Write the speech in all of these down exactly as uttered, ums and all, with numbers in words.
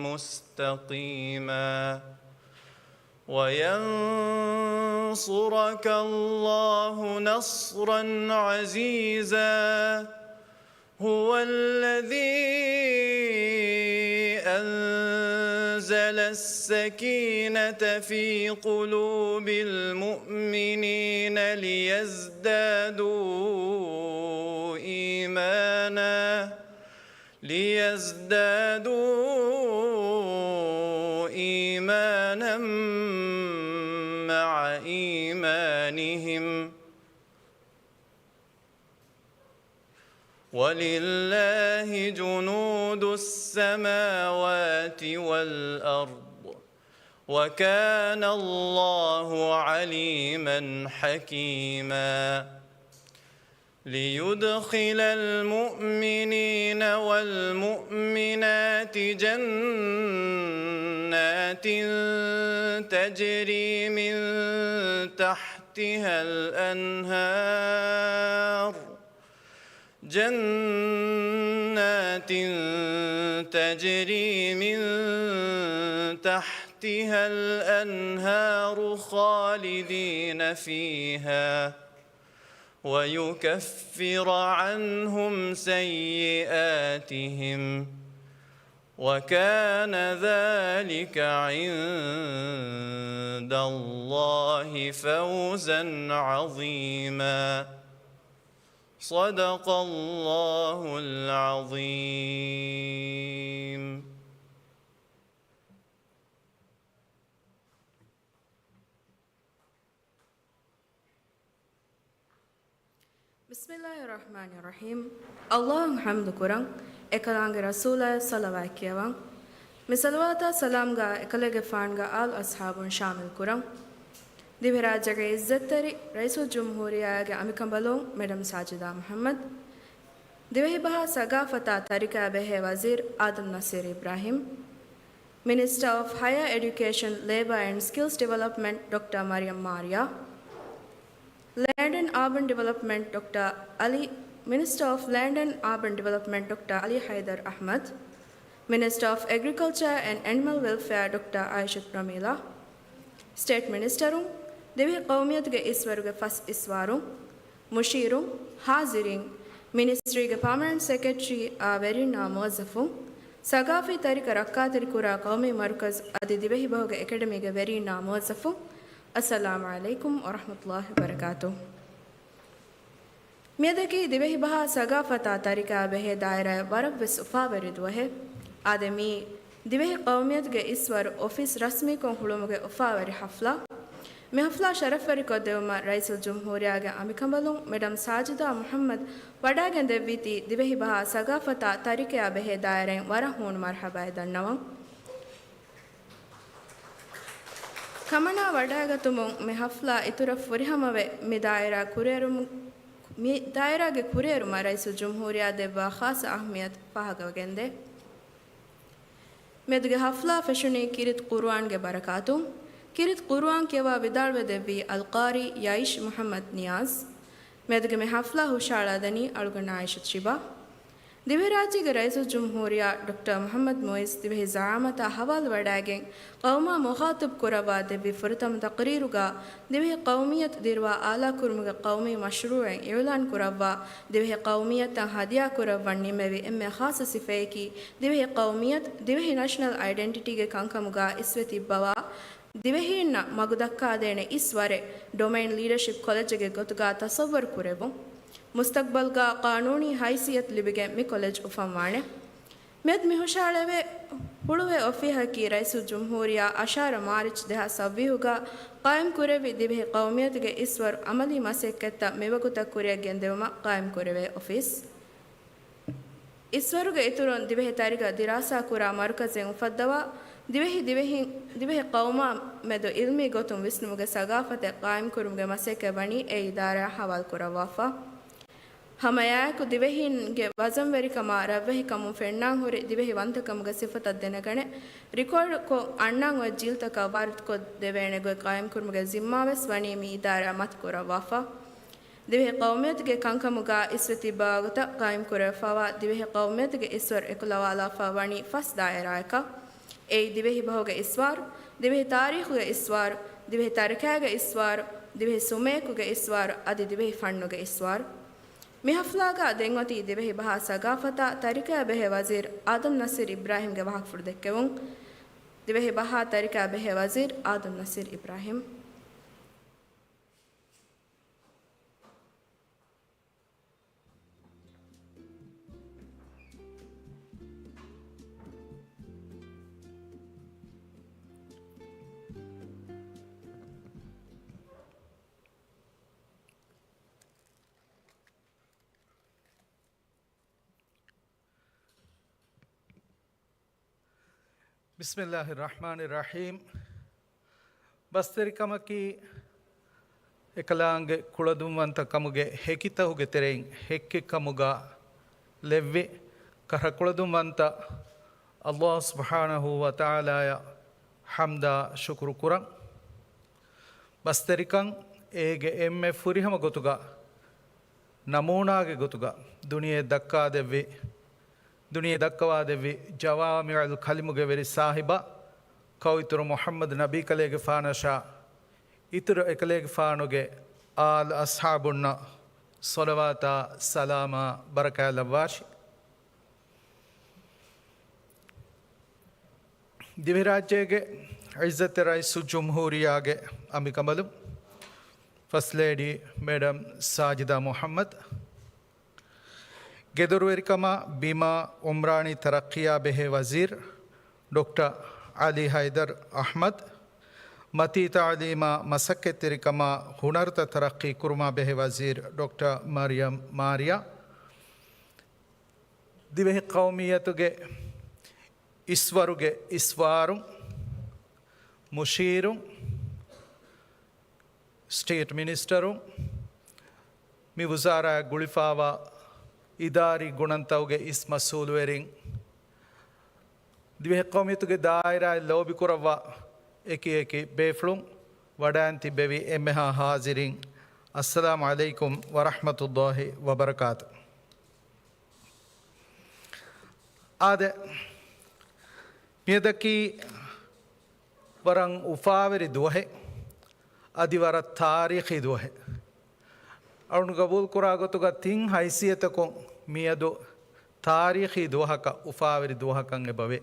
مستقيما. وينصرك الله نصرا عزيزا. هو الذي أنزل السكينة في قلوب المؤمنين ليزدادوا إيمانا، ليزدادوا إيمانا مع إيمانهم، ولله جنود السماوات والأرض، وكان الله عليما حكيما. ليدخل المؤمنين والمؤمنات جنات تجري من تحتها الأنهار، جنات تجري من تحتها الأنهار خالدين فيها، ويكفر عنهم سيئاتهم، وكان ذلك عند الله فوزا عظيما. صدق الله العظيم. بسم الله الرحمن الرحيم. ﷲ އަށް ޙަމްދު ކުރަން، އެކަލާނގެ ރަސޫލާއަށް ޞަލަވާތް ކިޔަވަން. މި ޞަލަވާތާ ސަލާމްގަ އެކަލޭގެފާންގެ އާލު އަޞްޙާބުން ޝާމިލް ކުރަން. ދިވެހިރާއްޖޭގެ ޢިއްޒަތްތެރި ރައީސުލްޖުމްހޫރިއްޔާގެ އަނބިކަނބަލުން މެޑަމް ސާޖިދާ މުޙައްމަދު، ދިވެހިބަހާ ސަގާފަތާ ތަރިކައާ ބެހޭ ވަޒީރު އާދަމް ނަސީރު އިބްރާހީމް، މިނިސްޓަރ އޮފް ހަޔަރ އެޑިއުކޭޝަން، ލޭބާ އެންޑް ސްކިލްސް ޑިވެލޮޕްމަންޓް ޑޮކްޓަރ މަރިޔަމް މާރިޔާ، ލޭންޑް އެންޑް އާބަން ޑިވެލޮޕްމަންޓް ޑޮކްޓަރ އަލީ، މިނިސްޓަރ އޮފް ލޭންޑް އެންޑް އާބަން ޑިވެލޮޕްމަންޓް ޑޮކްޓަރ އަލީ ހައިދަރު އަޙްމަދު، މިނިސްޓަރ އޮފް އެގްރިކަލްޗަރ އެންޑް އެނިމަލް ވެލްފެއާ ޑޮކްޓަރ އާއިޝަތު ރަމީލާ، ސްޓޭޓް މިނިސްޓަރުން، ދިވެހި ޤައުމިއްޔަތުގެ އިސްވަރުގެ ފަސް އިސްވާރުން، މުޝީރުން، ޙާޟިރީން، މިނިސްޓްރީގެ ޕާމަނަންޓް ސެކްރެޓަރީއާ ވެރިންނާ މުވައްޒަފުން، ސަގާފީ ތަރިކަ ރައްކާތެރިކުރާ ޤައުމީ މަރުކަޒު އަދި ދިވެހިބަހުގެ އެކަޑަމީގެ ވެރިންނާ މުވައްޒަފުން، އައްސަލާމު ޢަލައިކުމް ވަރަޙްމަތުﷲ ވަބަރަކާތުހު. މިއަދަކީ ދިވެހިބަހާ ސަގާފަތާ ތަރިކައާ ބެހޭ ދާއިރާއަށް ވަރަށްވެސް އުފާވެރި ދުވަހެއް. އާދެ، މިއީ ދިވެހި ޤައުމިއްޔަތުގެ އިސްވަރު އޮފީސް ރަސްމީކޮށް ހުޅުވުމުގެ އުފާވެރި ޙަފްލާ. މި ޙަފްލާ ޝަރަފްވެރިކޮށްދެއްވުމަށް ރައީސުލްޖުމްހޫރިއްޔާގެ އަނބިކަނބަލުން މެޑަމް ސާޖިދާ މުޙައްމަދު ވަޑައިގެންދެއްވީތީ، ދިވެހިބަހާ ސަގާފަތާ ތަރިކައާ ބެހޭ ދާއިރާއިން ވަރަށް ހޫނު މަރުޙަބާއެއް ދަންނަވަން. ކަމަނާ ވަޑައިގަތުމުން މި ޙަފްލާ އިތުރަށް ފުރިހަމަވެ، މި ދާއިރާ ކުރިއެރުމު-، މި ދާއިރާގެ ކުރިއެރުމަށް ރައީސުލްޖުމްހޫރިއްޔާ ދެއްވާ ޚާއްޞަ އަހައްމިއްޔަތު ފާހަގަވެގެންދޭ. މިއަދުގެ ޙަފްލާ ފެށުނީ ކީރިތި ޤުރުއާންގެ ބަރަކާތުން. ކީރިތި ޤުރުއާން ކިޔަވާ ވިދާޅުވެ ދެއްވީ އަލްޤާރީ ޔައިޝް މުޙައްމަދު ނިޔާޒް. މިއަދުގެ މި ޙަފްލާ ހުށަހަޅާދެނީ އަޅުގަނޑު އާއިޝަތު ޝިބާ. ދިވެހިރާއްޖޭގެ ރައީސުލްޖުމްހޫރިއްޔާ ޑޮކްޓަރ މުޙައްމަދު މުޢިއްޒު ދިވެހި ޒަޢާމަތާ ހަވާލުވަޑައިގެން ޤައުމާ މުޚާޠަބު ކުރައްވާ ދެއްވި ފުރަތަމަ ތަޤްރީރުގަ، ދިވެހި ޤައުމިއްޔަތު ދިރުވާ އާލާކުރުމުގެ ޤައުމީ މަޝްރޫޢެއް އިޢުލާން ކުރައްވާ، ދިވެހި ޤައުމިއްޔަތަށް ހަދިޔާކުރައްވަން ނިންމެވި އެންމެ ޚާއްޞަ ސިފައަކީ، ދިވެހި ޤައުމިއްޔަތު ދިވެހި ނޭޝަނަލް އައިޑެންޓިޓީގެ ކަންކަމުގަ އިސްވެ ތިއްބަވާ، ދިވެހީންނަށް މަގުދައްކާދޭނެ އިސް ވަރެއް ޑޮމައިން ލީޑަޝިޕް ކޮލެޖެއްގެ ގޮތުގަ ތަޞައްވަރު ކުރެއްވުން. މުސްތަޤްބަލްގަ ޤާނޫނީ ހައިސިއްޔަތު ލިބިގެން މި ކޮލެޖް އުފަންވާނެ. މިއަދު މި ހުށަހަޅެވޭ ހުޅުވޭ އޮފީހަކީ ރައީސުލްޖުމްހޫރިއްޔާ އަށާރަ މާރޗް ދެހާސް ސައްބީސްގަ ޤާއިމްކުރެއްވި ދިވެހި ޤައުމިއްޔަތުގެ އިސްވަރު ޢަމަލީ މަސައްކަތްތައް މިވަގުތަށް ކުރިއަށް ގެންދެވުމަށް ޤާއިމްކުރެވޭ އޮފީސް. އިސްވަރުގެ އިތުރުން ދިވެހި ތަރިކަ ދިރާސާކުރާ މަރުކަޒެއް އުފައްދަވާ، ދިވެހި، ދިވެހި، ދިވެހި ޤައުމާ މެދު ޢިލްމީ ގޮތުން ވިސްނުމުގެ ސަގާފަތެއް ޤާއިމްކުރުމުގެ މަސައްކަތް ވަނީ އެ އިދާރާއަށް ހަވާލުކުރައްވާފަ. ހަމައެއާއެކު ދިވެހީންގެ ވަޒަންވެރިކަމާ ރަށްވެހިކަމުން ފެންނާންހުރި ދިވެހި ވަންތަކަމުގެ ސިފަތައް ދެނެގަނެ، ރިކޯޑްކޮށް އަންނަން އޮތް ޖީލްތަކަށް ވާރިދުކޮށްދެވޭނެ ގޮތް ޤާއިމްކުރުމުގެ ޒިންމާވެސް ވަނީ މި އިދާރާއަށް މަތިކުރައްވާފަ. ދިވެހި ޤައުމިއްޔަތުގެ ކަންކަމުގަ އިސްވެ ތިއްބާ ވަގުތަށް ޤާއިމް ކުރެވިފައިވާ ދިވެހި ޤައުމިއްޔަތުގެ އިސްވަރު އެކުލަވާލާފަ ވަނީ ފަސް ދާއިރާއަކަށް. އެއީ ދިވެހި ބަހުގެ އިސްވާރު، ދިވެހި ތާރީޚުގެ އިސްވާރު، ދިވެހި ތަރިކައިގެ އިސްވާރު، ދިވެހި ސުމެއަކުގެ އިސްވާރު، އަދި ދިވެހި ފަންނުގެ އިސްވާރު. މި ހަފްލާގަ ދެން އޮތީ ދިވެހި ބަހާ ސަގާފަތާ ތަރިކައާ ބެހޭ ވަޒީރު އާދަމް ނަސީރު އިބްރާހިމްގެ ވާހަކަފުޅު ދެއްކެވުން. ދިވެހި ބަހާ ތަރިކައާ ބެހޭ ވަޒީރު އާދަމް ނަސީރު އިބްރާހިމް. ބިސްމިއްލާހި ރަޙްމާނި ރަޙީމް. ބަސްތެރިކަމަކީ އެކަލާނގެ ކުޅަދުންވަންތަ ކަމުގެ ހެކިތަކުގެ ތެރެއިން ހެއްކެއް ކަމުގަ ލެއްވި ކަހަ ކުޅަދުންވަންތަ އައްލާހު ސުބްޙާނަހޫ ވަތަޢާލާޔަށް ޙަމްދާ ޝުކުރު ކުރަން. ބަސްތެރިކަން އޭގެ އެންމެ ފުރިހަމަ ގޮތުގަ ނަމޫނާގެ ގޮތުގަ ދުނިޔެ ދައްކާދެއްވި، ދުނިޔެ ދައްކަވާދެއްވި ޖަވާމިޢުލް ކަލިމުގެ ވެރި ސާހިބާ، ކައުއިތުރު މުޙައްމަދު ނަބީކަލޭގެފާނަށާ، އިތުރު އެކަލޭގެފާނުގެ އާލް އަޞްޙާބުންނަށް ޞަލަވާތާ ސަލާމާ ބަރަކާތް ލައްވާށި. ދިވެހިރާއްޖޭގެ ޢިއްޒަތްތެރި ރައީސުލްޖުމްހޫރިއްޔާގެ އަނބިކަނބަލުން، ފަސްޓް ލޭޑީ މެޑަމް ސާޖިދާ މުޙައްމަދު، ގެދޮރުވެރިކަމާ ބިމާ ޢުމްރާނީ ތަރައްޤީއާ ބެހޭ ވަޒީރު ޑޮކްޓަރ ޢަލީ ހައިދަރު އަޙްމަދު، މަތީ ތަޢުލީމާ މަސައްކަތްތެރިކަމާ ހުނަރުތައް ތަރައްޤީ ކުރުމާ ބެހޭ ވަޒީރު ޑޮކްޓަރ މަރިޔަމް މާރިޔާ، ދިވެހި ޤައުމިއްޔަތުގެ އިސްވަރުގެ އިސްވާރު، މުޝީރު، ސްޓޭޓް މިނިސްޓަރު، މި ވުޒާރާއަށް ގުޅިފާވާ އިދާރީ ގުނަންތަކުގެ އިސް މަސްއޫލުވެރިން، ދިވެހި ޤައުމިއްޔަތުގެ ދާއިރާއިން ލޯބިކުރައްވާ އެކި އެކި ބޭފުޅުން، ވަޑައިން ތިއްބެވި އެންމެހާ ހާޒިރީން، އައްސަލާމު ޢަލައިކުމް ވަރަޙްމަތުﷲި ވަބަރަކާތު. އާދެ، މިއަދަކީ ވަރަށް އުފާވެރި ދުވަހެއް، އަދި ވަރަށް ތާރީޚީ ދުވަހެއް. އަޅުން ގަބޫލުކުރާ ގޮތުގަ ތިން ހައިސިއްޔަތަކުން މިއަދު ތާރީޚީ ދުވަހަކަށް އުފާވެރި ދުވަހަކަށް އެބަވޭ.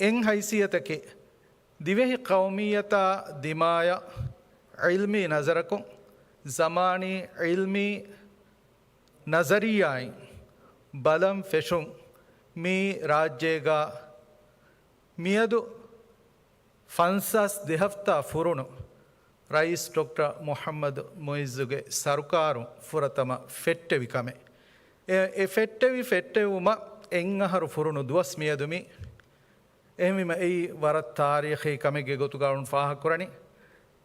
އެއް ހައިސިއްޔަތަކީ، ދިވެހި ޤައުމިއްޔަތާ ދިމާޔަށް ޢިލްމީ ނަޒަރަކުން، ޒަމާނީ ޢިލްމީ ނަޒަރިއްޔާއިން ބަލަން ފެށުން، މި ރާއްޖޭގަ މިއަދު ފަންސާސް ދެ ހަފްތާ ފުރުނު ރައީސް ޑޮކްޓަރ މުޙައްމަދު މުޢިއްޒުގެ ސަރުކާރުން ފުރަތަމަ ފެއްޓެވި ކަމެއް. އެ، އެ ފެއްޓެވި ފެއްޓެވުމަށް އެއް އަހަރު ފުރުނު ދުވަސް މިއަދު މި. އެހެންވީމަ އެއީ ވަރަށް ތާރީޚީ ކަމެއްގެ ގޮތުގަ އަޅުން ފާހަގަކުރަނީ.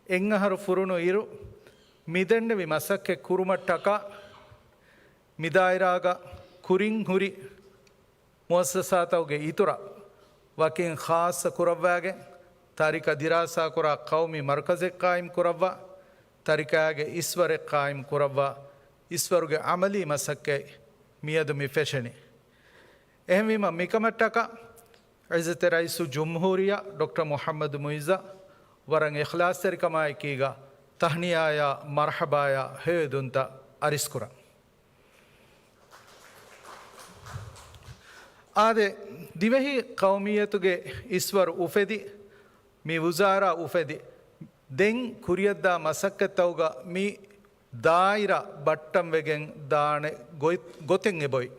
އެއް އަހަރު ފުރުނު އިރު، މިދެންނެވި މަސައްކަތް ކުރުމަށްޓަކާ މިދާއިރާގަ ކުރިން ހުރި މުއައްސަސާތަކުގެ އިތުރަށް ވަކިން ޚާއްޞަ ކުރައްވާގެން، ތަރިކަ ދިރާސާކުރާ ޤައުމީ މަރުކަޒެއް ޤާއިމް ކުރައްވާ، ތަރިކައިގެ އިސްވަރެއް ޤާއިމް ކުރައްވާ، އިސްވަރުގެ ޢަމަލީ މަސައްކަތް މިއަދު މި ފެށެނީ. އެހެންވީމަ، މިކަމަށްޓަކާ ޢިއްޒަތްތެރި ރައީސުލްޖުމްހޫރިއްޔާ ޑޮކްޓަރ މުޙައްމަދު މުޢިއްޒަށް ވަރަށް އިޚްލާޞްތެރިކަމާއެކީގަ ތަހްނިޔާޔާ މަރްޙަބާޔާ ހެޔޮއެދުންތައް އަރިސްކުރަން. އާދެ، ދިވެހި ޤައުމިއްޔަތުގެ އިސްވަރު އުފެދި، މި ވުޒާރާ އުފެދި، ދެން ކުރިއަށްދާ މަސައްކަތްތަކުގަ މި ދާއިރާ ބައްޓަންވެގެން ދާނެ ގޮތް، ގޮތެއް އެބޮތް.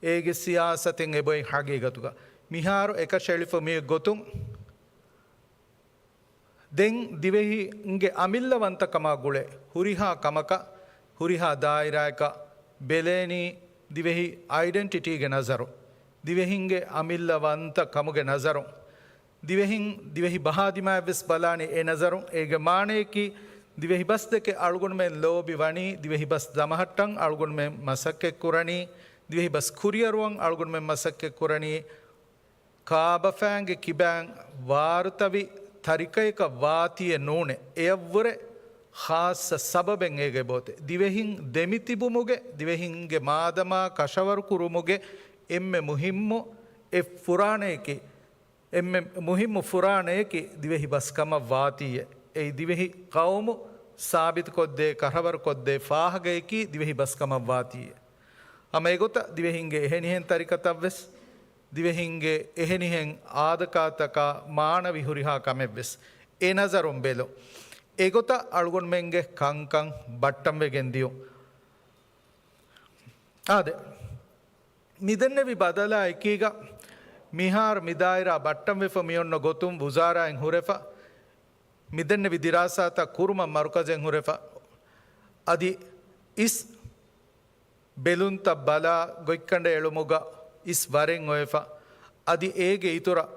އޭގެ ސިޔާސަތެއް އެބޮތް ހަގީގަތުގަ. މިހާރު އެކަށައެޅިފަ މި ގޮތުން ދެން ދިވެހިންގެ އަމިއްލަވަންތަކަމާ ގުޅޭ ހުރިހާ ކަމަކަށް، ހުރިހާ ދާއިރާއަކަށް ބެލޭނީ ދިވެހި އައިޑެންޓިޓީގެ ނަޒަރު، ދިވެހިންގެ އަމިއްލަވަންތަ ކަމުގެ ނަޒަރު، ދިވެހިން، ދިވެހި ބަހާ ދިމާއަށްވެސް ބަލާނީ އެ ނަޒަރުން. އޭގެ މާނަޔަކީ، ދިވެހި ބަސް ދެކެ އަޅުގަނޑުމެން ލޯބި ވަނީ، ދިވެހި ބަސް ދަމަހައްޓަން އަޅުގަނޑުމެން މަސައްކަތް ކުރަނީ، ދިވެހި ބަސް ކުރިއަރުވަން އަޅުގަނޑުމެން މަސައްކަތް ކުރަނީ، ކާބަފައިންގެ ކިބައިން ވާރުތަވި ތަރިކަޔަކަށް ވާތީއެއް ނޫނޭ. އެޔަށްވުރެ ޚާއްޞަ ސަބަބެއް އޭގެ ބޯތެ. ދިވެހިން ދެމިތިބުމުގެ، ދިވެހިންގެ މާދަމާ ކަށަވަރު ކުރުމުގެ އެންމެ މުހިއްމު އެއް ފުރާނަޔަކީ، އެންމެ މުހިއްމު ފުރާނަޔަކީ ދިވެހި ބަސް ކަމަށް ވާތީއޭ. އެއީ ދިވެހި ޤައުމު ސާބިތުކޮށްދޭ، ކަށަވަރުކޮށްދޭ ފާހަގަޔަކީ ދިވެހި ބަސް ކަމަށް ވާތީއޭ. ހަމަ އެގޮތަށް ދިވެހިންގެ އެހެނިހެން ތަރިކަތައްވެސް، ދިވެހިންގެ އެހެނިހެން އާދަކާތަކާ މާނަވި ހުރިހާ ކަމެއްވެސް އެ ނަޒަރުން ބެލުން. އެގޮތަށް އަޅުގަނޑުމެންގެ ކަންކަން ބައްޓަންވެގެން ދިޔުން. އާދެ، މިދެންނެވި ބަދަލާ އެކީގަ މިހާރު މި ދާއިރާ ބައްޓަންވެފަ މިއޮންނަ ގޮތުން ވުޒާރާއިން ހުރެފަ، މިދެންނެވި ދިރާސާތައް ކުރުމަށް މަރުކަޒެއް ހުރެފަ، އަދި އިސް ބެލުންތައް ބަލާ ގޮތްކަނޑައެޅުމުގަ އިސް ވަރެއް އޮވެފަ، އަދި އޭގެ އިތުރަށް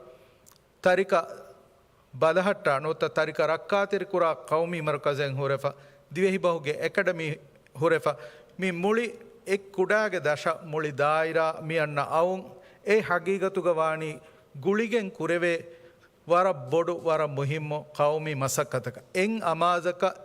ތަރިކަ ބަލަހައްޓާ ނުވަތަ ތަރިކަ ރައްކާތެރިކުރާ ޤައުމީ މަރުކަޒެއް ހުރެފަ، ދިވެހިބަހުގެ އެކަޑަމީ ހުރެފަ، މި މުޅި އެއް ކުޑައިގެ ދަށަށް މުޅި ދާއިރާ މި އަންނަ އައުން އެ ހަގީގަތުގަ ވާނީ ގުޅިގެން ކުރެވޭ ވަރަށް ބޮޑު، ވަރަށް މުހިއްމު ޤައުމީ މަސައްކަތަކަށް. އެއް އަމާޒަކަށް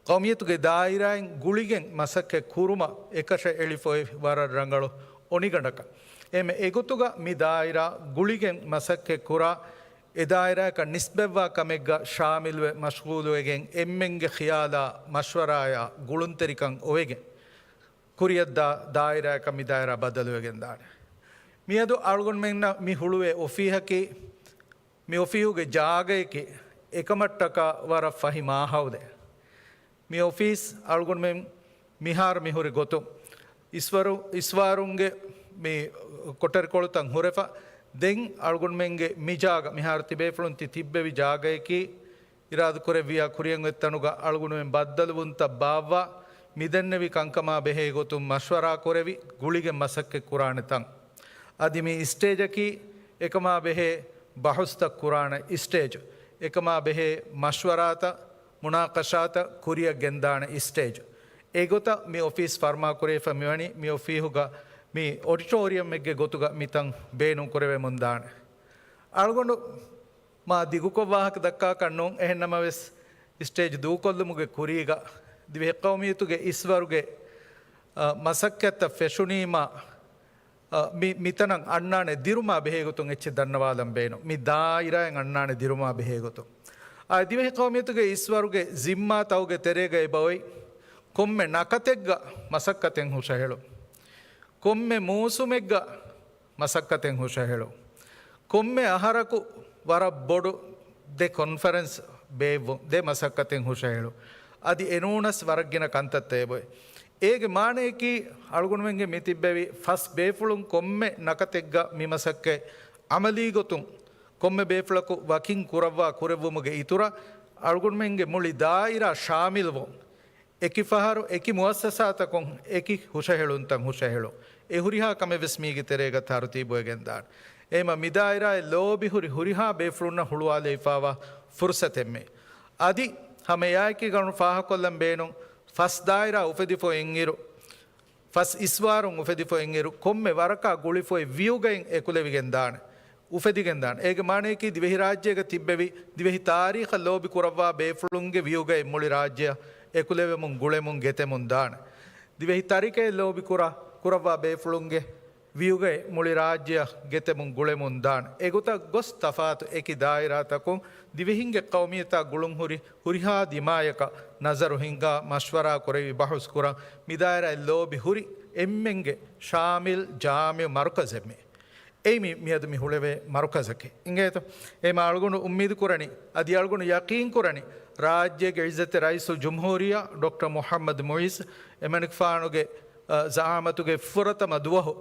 ޤައުމިއްޔަތުގެ ދާއިރާއިން ގުޅިގެން މަސައްކަތް ކުރުމަށް އެކަށައެޅިފަ އޮތް ވަރަށް ރަނގަޅު އޮނިގަނޑަކަށް. އެހެން އެގޮތުގަ މި ދާއިރާ ގުޅިގެން މަސައްކަތް ކުރާ، އެ ދާއިރާއަކަށް ނިސްބަތްވާ ކަމެއްގަ ޝާމިލްވެ މަޝްޣޫލުވެގެން އެންމެންގެ ޚިޔާލާ މަޝްވަރާޔާ ގުޅުންތެރިކަން އޮވެގެން ކުރިއަށްދާ ދާއިރާއަކަށް މި ދާއިރާ ބަދަލުވެގެންދާނެ. މިއަދު އަޅުގަނޑުމެންނަށް މި ހުޅުވޭ އޮފީހަކީ މި އޮފީހުގެ ޖާގަޔަކީ އެކަމަށްޓަކާ ވަރަށް ފަހި މާހައުލެއް. މި އޮފީސް އަޅުގަނޑުމެން މިހާރު މިހުރި ގޮތުން އިސްވަރު، އިސްވާރުންގެ މި ކޮޓަރިކޮޅުތައް ހުރެފަ، ދެން އަޅުގަނޑުމެންގެ މި ޖާގަ، މިހާރު ތިބޭފުޅުން ތި ތިއްބެވި ޖާގަޔަކީ، އިރާދަކުރެއްވިޔާ ކުރިއަށް އޮތްތަނުގަ އަޅުގަނޑުމެން ބައްދަލުވުންތައް ބާއްވާ، މިދެންނެވި ކަންކަމާ ބެހޭ ގޮތުން މަޝްވަރާ ކުރެވި، ގުޅިގެން މަސައްކަތް ކުރާނެ ތަން. އަދި މި އިސްޓޭޖަކީ އެކަމާ ބެހޭ ބަހުސްތައް ކުރާނެ އިސްޓޭޖު، އެކަމާ ބެހޭ މަޝްވަރާތައް، މުނާޤަޝާތައް ކުރިއަށް ގެންދާނެ އިސްޓޭޖު. އެގޮތަށް މި އޮފީސް ފަރުމާކުރެވިފަ މިވަނީ މި އޮފީހުގަ މި އޮޑިޓޯރިއަމެއްގެ ގޮތުގަ މިތަން ބޭނުން ކުރެވެމުންދާނެ. އަޅުގަނޑު މާ ދިގުކޮށް ވާހަކަ ދައްކާކަށް ނޫން، އެހެންނަމަވެސް އިސްޓޭޖް ދޫކޮށްލުމުގެ ކުރީގަ ދިވެހި ޤައުމިއްޔަތުގެ އިސްވަރުގެ، އަ، މަސައްކަތްތައް ފެށުނީމާ، އަ، މި، މިތަނަށް އަންނާނެ ދިރުމާ ބެހޭގޮތުން އެއްޗެއް ދަންނަވާލަން ބޭނުން. މި ދާއިރާއިން އަންނާނެ ދިރުމާ ބެހޭގޮތުން. އާ، ދިވެހި ޤައުމިއްޔަތުގެ އިސްވަރުގެ ޒިންމާތަކުގެ ތެރޭގަ އެބައޮތް ކޮންމެ ނަކަތެއްގަ މަސައްކަތެއް ހުށަހެޅުން. ކޮންމެ މޫސުމެއްގަ މަސައްކަތެއް ހުށަހެޅުން. ކޮންމެ އަހަރަކު ވަރަށް ބޮޑު ދެ ކޮންފަރެންސް ބޭއްވުން، ދެ މަސައްކަތެއް ހުށަހެޅުން. އަދި އެނޫނަސް ވަރަށްގިނަ ކަންތައްތައް އެބައޮތް. އޭގެ މާނަޔަކީ، އަޅުގަނޑުމެންގެ މި ތިއްބެވި ފަސް ބޭފުޅުން ކޮންމެ ނަކަތެއްގަ މި މަސައްކަތް ޢަމަލީގޮތުން ކޮންމެ ބޭފުޅަކު ވަކިން ކުރައްވާ ކުރެއްވުމުގެ އިތުރަށް، އަޅުގަނޑުމެންގެ މުޅި ދާއިރާ ޝާމިލްވުން، އެކި ފަހަރު އެކި މުއައްސަސާތަކުން އެކި ހުށަހެޅުންތައް ހުށަހެޅުން. އެ ހުރިހާ ކަމެއް ވެސް މީގެ ތެރޭގަ ތަރުތީބުވެގެންދާނެ. އެހެމަ މި ދާއިރާއެއް ލޯބިހުރި ހުރިހާ ބޭފުޅުންނަށް ހުޅުވާލައިފާވާ ފުރުސަތެއްމެ. އަދި ހަމަ އެއާއެކީގަ ފާހަކޮށްލަން ބޭނުން، ފަސް ދާއިރާ އުފެދިފަ އިންއިރު، ފަސް އިސްވާރުން އުފެދިފަ އިންއިރު، ކޮންމެ ވަރަކާ ގުޅިފައި ވިއުގައިން އެކުލެވިގެންދާނެ. އުފެދިގެންދާނެ. އޭގެ މާނަޔަކީ ދިވެހިރާއްޖޭގަ ތިއްބެވި ދިވެހި ތާރީޚަށް ލޯބި ކުރައްވާ ބޭފުޅުންގެ ވިއުގައި މުޅި ރާއްޖެއަށް އެކުލެވެމުން ގުޅެމުން ގެތެމުން ދާނެ. ދިވެހި ތަރިކައެއް ލޯބި ކުރާ، ކުރައްވާ ބޭފުޅުންގެ ވިއުގައި މުޅި ރާއްޖެއަށް ގެތެމުން ގުޅެމުން ދާނެ. އެގޮތަށް ގޮސް ތަފާތު އެކި ދާއިރާތަކުން ދިވެހިންގެ ޤައުމިއްޔަތާ ގުޅުންހުރި ހުރިހާ ދިމާޔަކަށް ނަޒަރު ހިންގާ މަޝްވަރާ ކުރެވި ބަހުސް ކުރަން މި ދާއިރާއެއް ލޯބި ހުރި އެންމެންގެ ޝާމިލް ޖާމިޢު މަރުކަޒެއްމެ. އެއީ މި، މިއަދު މި ހުޅެވޭ މަރުކަޒަކީ. އިނގޭތޯ؟ އެހެމަ އަޅުގަނޑު އުއްމީދު ކުރަނީ، އަދި އަޅުގަނޑު ޔަޤީން ކުރަނީ، ރާއްޖޭގެ ޢިއްޒަތްތެރި ރައީސުލްޖުމްހޫރިއްޔާ ޑޮކްޓަރ މުޙައްމަދު މުޢިއްޒު އެމަނިކުފާނުގެ، އަ، ޒަޢާމަތުގެ ފުރަތަމަ ދުވަހު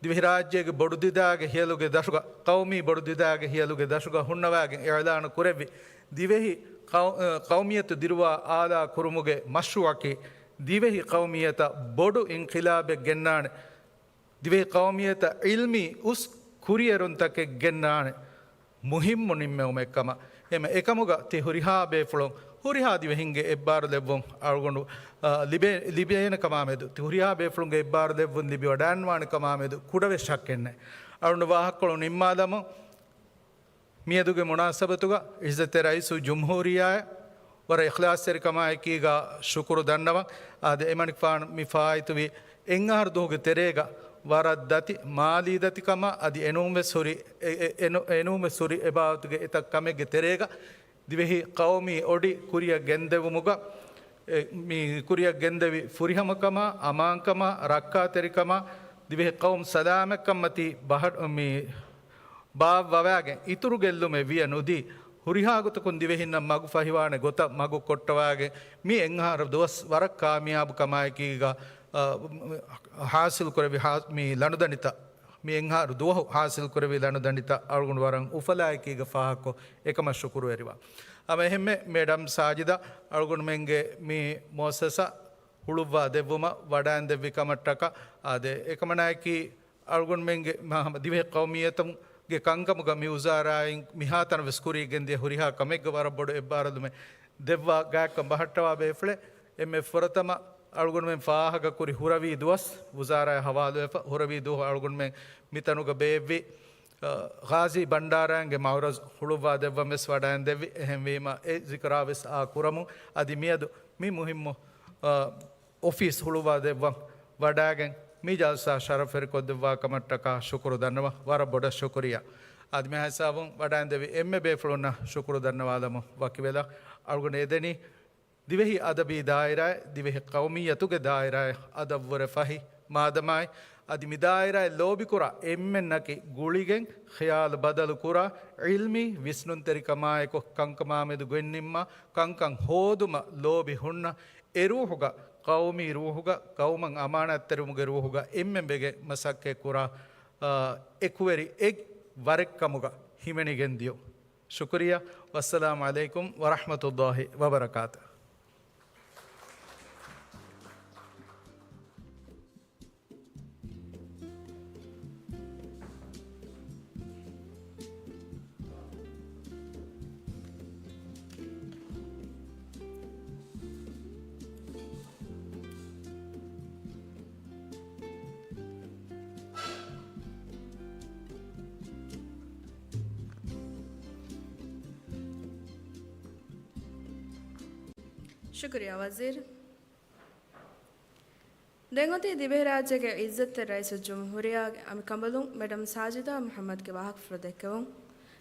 ދިވެހިރާއްޖޭގެ ބޮޑުދިދާގެ ހިޔަލުގެ ދަށުގަ، ޤައުމީ ބޮޑުދިދާގެ ހިޔަލުގެ ދަށުގަ ހުންނަވާގެން އިޢުލާނު ކުރެއްވި ދިވެހި ޤައު-، އަ، ޤައުމިއްޔަތު ދިރުވާ އާލާ ކުރުމުގެ މަޝްރޫޢަކީ ދިވެހި ޤައުމިއްޔަތަށް ބޮޑު އިންޤިލާބެއް ގެންނާނެ. ދިވެހި ޤައުމިއްޔަތަށް ޢިލްމީ އުސް ކުރިއެރުންތަކެއް ގެންނާނެ. މުހިއްމު ނިންމެވުމެއް ކަމަށް. އެހެމަ އެކަމުގަ ތި ހުރިހާ ބޭފުޅުން، ހުރިހާ ދިވެހިންގެ އެއްބާރުލެއްވުން އަޅުގަނޑު، އަ، ލިބޭ-، ލިބޭނެ ކަމާމެދު، ތި ހުރިހާ ބޭފުޅުންގެ އެއްބާރުލެއްވުން ލިބިވަޑައިގަންނަވާނެ ކަމާމެދު ކުޑަވެސް ޝައްކެއް ނެތް. އަޅުގަނޑު ވާހަކަކޮޅު ނިންމާލަމުން، މިއަދުގެ މުނާސަބަތުގަ ޢިއްޒަތްތެރި ރައީސުލްޖުމްހޫރިއްޔާއަށް ވަރަށް އިޚްލާޞްތެރިކަމާއެކީގަ ޝުކުރު ދަންނަވަން. އާދެ، އެމަނިކުފާނު މި ފާއިތުވި އެއް އަހަރު ދުވަހުގެ ތެރޭގަ ވަރަށް ދަތި މާލީ ދަތިކަމާ އަދި އެނޫންވެސް ހުރި، އެ، އެ، އެނު-، އެނޫންވެސް ހުރި އެބާވަތުގެ އެތައް ކަމެއްގެ ތެރޭގަ ދިވެހި ޤައުމީ އޮޑި ކުރިއަށް ގެންދެވުމުގަ، އެ، މި ކުރިއަށް ގެންދެވި ފުރިހަމަކަމާ، އަމާންކަމާ، ރައްކާތެރިކަމާ، ދިވެހި ޤައުމު ސަލާމަތްކަންމަތީ ބަހަ-، މި ބާއްވަވާގެން އިތުރު ގެއްލުމެއް ވިޔަ ނުދީ، ހުރިހާ ގޮތަކުން ދިވެހިންނަށް މަގު ފަހިވާނެ ގޮތަށް މަގު ކޮށްޓަވާގެން މި އެއް އަހަރު ދުވަސް ވަރަށް ކާމިޔާބު ކަމާއެކީގަ، އަ، ހާސިލް ކުރެވި ހާ-، މި ލަނޑުދަނޑިތައް، މި އެއް އަހަރު ދުވަހު ހާސިލް ކުރެވި ލަނޑުދަނޑިތައް އަޅުގަނޑު ވަރަށް އުފަލާއެކީގަ ފާހަގަކޮށް އެކަމަށް ޝުކުރުވެރިވާ. ހަމަ އެހެންމެ މޭޑަމް ސާޖިދާ އަޅުގަނޑުމެންގެ މި މުއައްސަސާ ހުޅުއްވާ ދެއްވުމަށް ވަޑައިންދެއްވި ކަމަށްޓަކާ، އާދެ، އެކަމަނާއަކީ އަޅުގަނޑުމެންގެ މާ-، ހަމަ ދިވެހި ޤައުމިއްޔަތުގެ ކަންކަމުގަ މި ވުޒާރާއިން މިހާތަނަށް ވެސް ކުރިއަށް ގެންދިޔަ ހުރިހާ ކަމެއްގަ ވަރަށް ބޮޑު އެއްބާރުލުމެއް ދެއްވާ ގާތްކަން ބަހައްޓަވާ ބޭފުޅެއް. އެންމެ ފުރަތަމަ އަޅުގަނޑުމެން ފާހަގަކުރި ހުރަވީ ދުވަސް ވުޒާރާއަށް ހަވާލުވެފަ، ހުރަވީ ދުވަހު އަޅުގަނޑުމެން މިތަނުގަ ބޭއްވި، އަ، ޣާޒީ ބަންޑާރާއިންގެ މައުރަޒު ހުޅުއްވާ ދެއްވަން ވެސް ވަޑައިން ދެއްވި. އެހެންވީމަ އެ ޒިކުރާ ވެސް އާ ކުރަމުން އަދި މިއަދު މި މުހިއްމު، އަ، އޮފީސް ހުޅުވާ ދެއްވަން ވަޑާގެން މި ޖަލްސާ ޝަރަފްވެރިކޮށްދެއްވާ ކަމަށްޓަކާ ޝުކުރު ދަންނަވަން. ވަރަށް ބޮޑަށް ޝުކުރިއްޔާ. އަދި މިހާ ހިސާބުން ވަޑައިންދެވި އެންމެ ބޭފުޅުންނަށް ޝުކުރު ދަންނަވާލަމުން ވަކިވެލަ. އަޅުގަނޑު އެދެނީ ދިވެހި އަދަބީ ދާއިރާއެއް، ދިވެހި ޤައުމިއްޔަތުގެ ދާއިރާއެއް އަދަށްވުރެ ފަހި މާދަމާއި، އަދި މި ދާއިރާއެއް ލޯބިކުރާ އެންމެންނަކީ ގުޅިގެން ޚިޔާލު ބަދަލު ކުރާ، ޢިލްމީ ވިސްނުންތެރިކަމާއެކު ކަންކަމާމެދު ގޮތްނިންމާ، ކަންކަން ހޯދުމަށް ލޯބި ހުންނަ، އެ ރޫޙުގަ، ޤައުމީ ރޫޙުގަ، ޤައުމަށް އަމާނާތްތެރިވުމުގެ ރޫޙުގަ އެންމެން ވެގެން މަސައްކަތް ކުރާ، އާ، އެކުވެރި އެއް ވަރެއްކަމުގަ ހިމެނިގެން ދިޔުން. ޝުކުރިއްޔާ. ވައްސަލާމް ޢަލައިކުމް ވަރަޙްމަތުﷲި ވަބަރަކާތުހު. ޝުކުރިއްޔާ ވަޒީރު. ދެން އޮތީ ދިވެހިރާއްޖޭގެ ޢިއްޒަތްތެރި ރައީސުލްޖުމްހޫރިއްޔާގެ އަނބިކަނބަލުން މެޑަމް ސާޖިދާ މުޙައްމަދުގެ ވާހަކަފުޅު ދެއްކެވުން.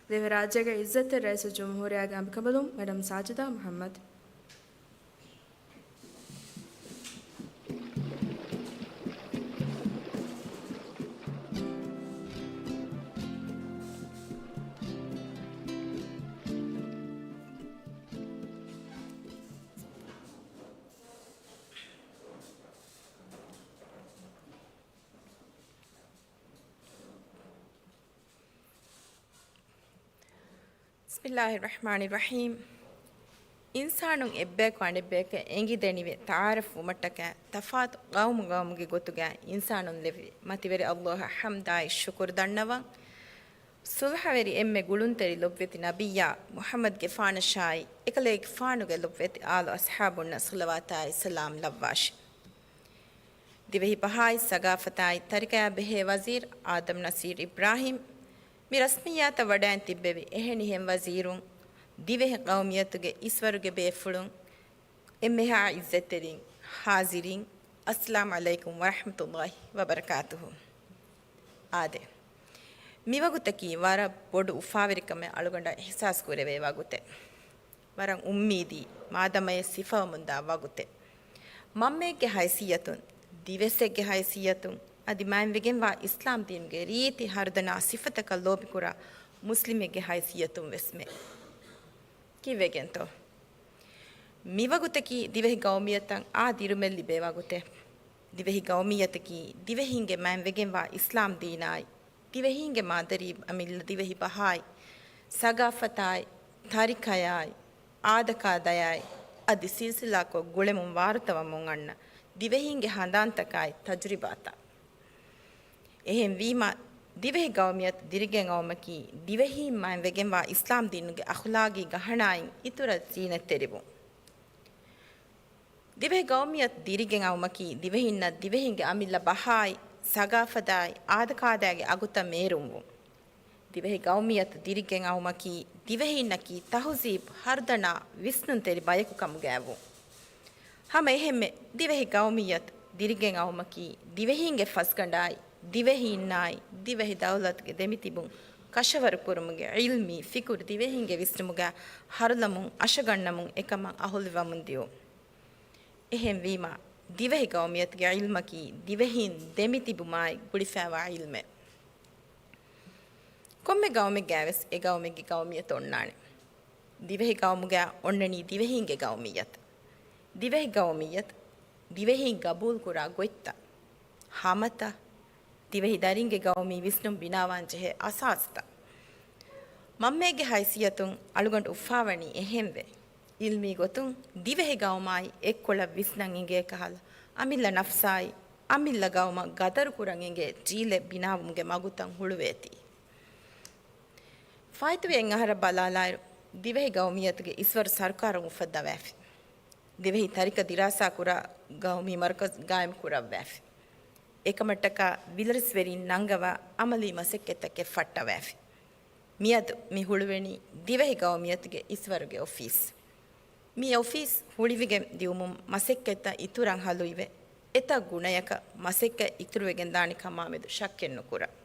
ދިވެހިރާއްޖޭގެ ޢިއްޒަތްތެރި ރައީސުލްޖުމްހޫރިއްޔާގެ އަނބިކަނބަލުން މެޑަމް ސާޖިދާ މުޙައްމަދު. بسم الله الرحمن الرحيم. އިންސާނުން އެއްބަޔަކު އަނެއްބަޔަކަށް އެނގިދެނިވެ ތަޢާރަފް ވުމަށްޓަކައި ތަފާތު ޤައުމު ޤައުމުގެ ގޮތުގައި އިންސާނުން ލެއްވި މަތިވެރި ﷲ އަށް ޙަމްދާއި ޝުކުރު ދަންނަވަން. ޞުލްޙަވެރި އެންމެ ގުޅުންތެރި ލޮބުވެތި ނަބިއްޔާ މުޙައްމަދުގެފާނަށާއި، އެކަލޭގެފާނުގެ ލޮބުވެތި އާލު އަޞްޙާބުންނަށް ޞަލަވާތާއި ސަލާމް ލައްވާށި. ދިވެހި ބަހާއި ސަގާފަތާއި ތަރިކަޔާ ބެހޭ ވަޒީރު އާދަމް ނަސީރު އިބްރާހީމް މި ރަސްމިއްޔާތަށް ވަޑައިން ތިއްބެވި އެހެނިހެން ވަޒީރުން، ދިވެހި ޤައުމިއްޔަތުގެ އިސްވަރުގެ ބޭފުޅުން، އެންމެހާ ޢިއްޒަތްތެރިން، ޙާޟިރީން، އައްސަލާމް ޢަލައިކުމް ވަރަޙްމަތުﷲި ވަބަރަކާތުހު. އާދެ، މިވަގުތަކީ ވަރަށް ބޮޑު އުފާވެރިކަމެއް އަޅުގަނޑަށް އިޙްސާސް ކުރެވޭ ވަގުތެއް. ވަރަށް އުއްމީދީ މާދަމައެއް ސިފަވަމުންދާ ވަގުތެއް. މަންމައެއްގެ ހައިސިއްޔަތުން، ދިވެއްސެއްގެ ހައިސިއްޔަތުން، އަދި މާތްވެގެންވާ އިސްލާމް ދީނުގެ ރީތި ހަރުދަނާ ސިފަތަކަށް ލޯބިކުރާ މުސްލިމެއްގެ ހައިސިއްޔަތުން ވެސްމެ. ކީއްވެގެންތޯ؟ މިވަގުތަކީ ދިވެހި ގައުމިއްޔަތަށް އާ ދިރުމެއް ލިބޭ ވަގުތެއް. ދިވެހި ގައުމިއްޔަތަކީ ދިވެހީންގެ މާތްވެގެންވާ އިސްލާމް ދީނާއި، ދިވެހީންގެ މާދަރީ އަމިއްލަ ދިވެހި ބަހާއި، ސަގާފަތާއި، ތަރިކަޔާއި، އާދަކާދަޔާއި، އަދި ސިލްސިލާކޮށް ގުޅެމުން ވާރުތަވަމުން އަންނަ ދިވެހީންގެ ހަނދާންތަކާއި ތަޖުރިބާތައް. އެހެންވީމަ، ދިވެހި ގައުމިއްޔަތު ދިރިގެންއައުމަކީ، ދިވެހީން މާތްވެގެންވާ އިސްލާމް ދީނުގެ އަޚުލާގީ ގަހަނާއިން އިތުރަށް ޒީނަތްތެރިވުން. ދިވެހި ގައުމިއްޔަތު ދިރިގެން އައުމަކީ، ދިވެހިންނަށް ދިވެހިންގެ އަމިއްލަ ބަހާއި، ސަގާފަތާއި، އާދަކާދައިގެ އަގުތައް މޭރުންވުން. ދިވެހި ގައުމިއްޔަތު ދިރިގެން އައުމަކީ، ދިވެހީންނަކީ ތަހުޒީބު، ހަރުދަނާ، ވިސްނުންތެރި ބަޔަކު ކަމުގައިވުން. ހަމަ އެހެންމެ، ދިވެހި ގައުމިއްޔަތު ދިރިގެން އައުމަކީ ދިވެހީންގެ ފަސްގަނޑާއި، ދިވެހީންނާއި، ދިވެހި ދައުލަތުގެ ދެމިތިބުން ކަށަވަރު ކުރުމުގެ ޢިލްމީ ފިކުރު ދިވެހީންގެ ވިސްނުމުގައި ހަރުލަމުން އަށަގަންނަމުން އެކަމަށް އަހުލުވަމުން ދިޔުން. އެހެންވީމާ، ދިވެހި ގައުމިއްޔަތުގެ ޢިލްމަކީ ދިވެހީން ދެމިތިބުމާއި ގުޅިފައިވާ ޢިލްމެއް. ކޮންމެ ގައުމެއްގައިވެސް އެ ގައުމެއްގެ ގައުމިއްޔަތު އޮންނާނެ. ދިވެހި ގައުމުގައި އޮންނަނީ ދިވެހީންގެ ގައުމިއްޔަތު. ދިވެހި ގައުމިއްޔަތު، ދިވެހީން ގަބޫލުކުރާ ގޮތްތައް، ހަމަތައް، ދިވެހި ދަރިންގެ ގައުމީ ވިސްނުން ބިނާވާން ޖެހޭ އަސާސްތައް. މަންމައެއްގެ ހައިސިއްޔަތުން އަޅުގަނޑު އުފާވަނީ އެހެންވެ. ޢިލްމީ ގޮތުން ދިވެހި ގައުމާއި އެއްކޮޅަށް ވިސްނަން އިނގޭ ކަހަލަ، އަމިއްލަ ނަފްސާއި، އަމިއްލަ ގައުމަށް ގަދަރު ކުރަން އިނގޭ ޖީލެއް ބިނާވުމުގެ މަގުތައް ހުޅުވޭތީ. ފާއިތުވި އެއްއަހަރަށް ބަލާލާއިރު، ދިވެހި ގައުމިއްޔަތުގެ އިސްވަރު ސަރުކާރުން އުފައްދަވައިފި. ދިވެހި ތަރިކަ ދިރާސާ ކުރާ ގައުމީ މަރުކަޒު ގާއިމް ކުރައްވައިފި. އެކަމަށްޓަކާ ވިލަރިސްވެރިން ނަންގަވާ އަމަލީ މަސައްކަތްތަކެއް ފައްޓަވައިފި. މިއަދު މި ހުޅުވަނީ ދިވެހި ގައުމިއްޔަތުގެ އިސްވަރުގެ އޮފީސް. މި އޮފީސް ހުޅިވިގެން ދިއުމުން މަސައްކަތްތައް އިތުރަށް ހަލުއިވެ، އެތައް ގުނަޔަކަށް މަސައްކަތް އިތުރުވެގެންދާނެ ކަމާމެދު ޝައްކެއްނުކުރަން.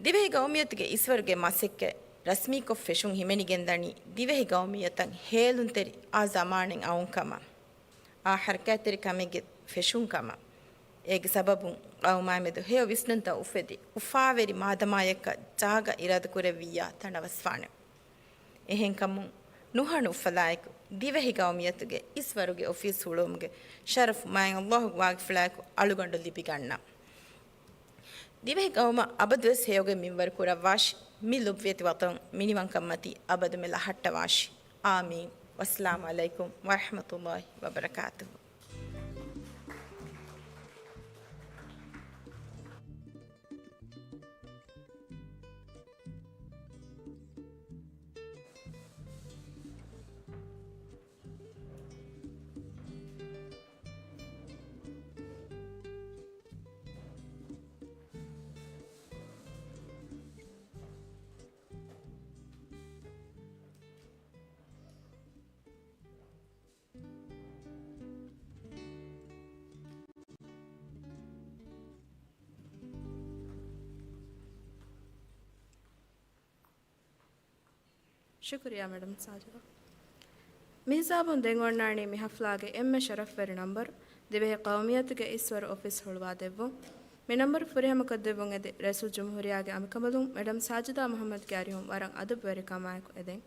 ދިވެހި ގައުމިއްޔަތުގެ އިސްވަރުގެ މަސައްކަތް ރަސްމީކޮށް ފެށުން ހިމެނިގެންދަނީ ދިވެހި ގައުމިއްޔަތަށް ހޭލުންތެރި އާ ޒަމާނެއް އައުން ކަމަށް، އާ ހަރަކާތްތެރި ކަމެއްގެ ފެށުން ކަމަށް. އޭގެ ސަބަބުން ގައުމާމެދު ހެޔޮ ވިސްނުންތައް އުފެދި، އުފާވެރި މާދަމާޔަކަށް ޖާގަ އިރާދަކުރެއްވިއްޔާ ތަނަވަސްވާނެ. އެހެންކަމުން ނުހަނު އުފަލާއެކު، ދިވެހި ގައުމިއްޔަތުގެ އިސްވަރުގެ އޮފީސް ހުޅުވުމުގެ ޝަރަފު މާތް ﷲ ގެ ވާގިފުޅާއެކު އަޅުގަނޑު ލިބިގަންނަން. ދިވެހި ގައުމަށް އަބަދުވެސް ހެޔޮގެ މިންވަރު ކުރައްވާށި. މި ލުއްވިއްޔަތި ވަޠަން މިނިވަންކަންމަތީ އަބަދުމެ ލަހައްޓަވާށި. އާމީން. ވައްސަލާމު ޢަލައިކުމް ވަރަޙްމަތުﷲ ވަބަރަކާތުހު. ޝުކުރިއްޔާ މެޑަމް ސާޖިދާ. މިހިސާބުން ދެން އޮންނާނީ މި ހަފްލާގެ އެންމެ ޝަރަފްވެރި ނަންބަރު، ދިވެހި ޤައުމިއްޔަތުގެ އިސްވަރު އޮފީސް ހުޅުވާ ދެއްވުން. މި ނަންބަރު ފުރިހަމަކޮށްދެއްވުން އެދި ރައީސުލްޖުމްހޫރިއްޔާގެ އަނބިކަނބަލުން މެޑަމް ސާޖިދާ މުޙައްމަދުގެ އަރިހުން ވަރަށް އަދަބުވެރިކަމާއެކު އެދެން.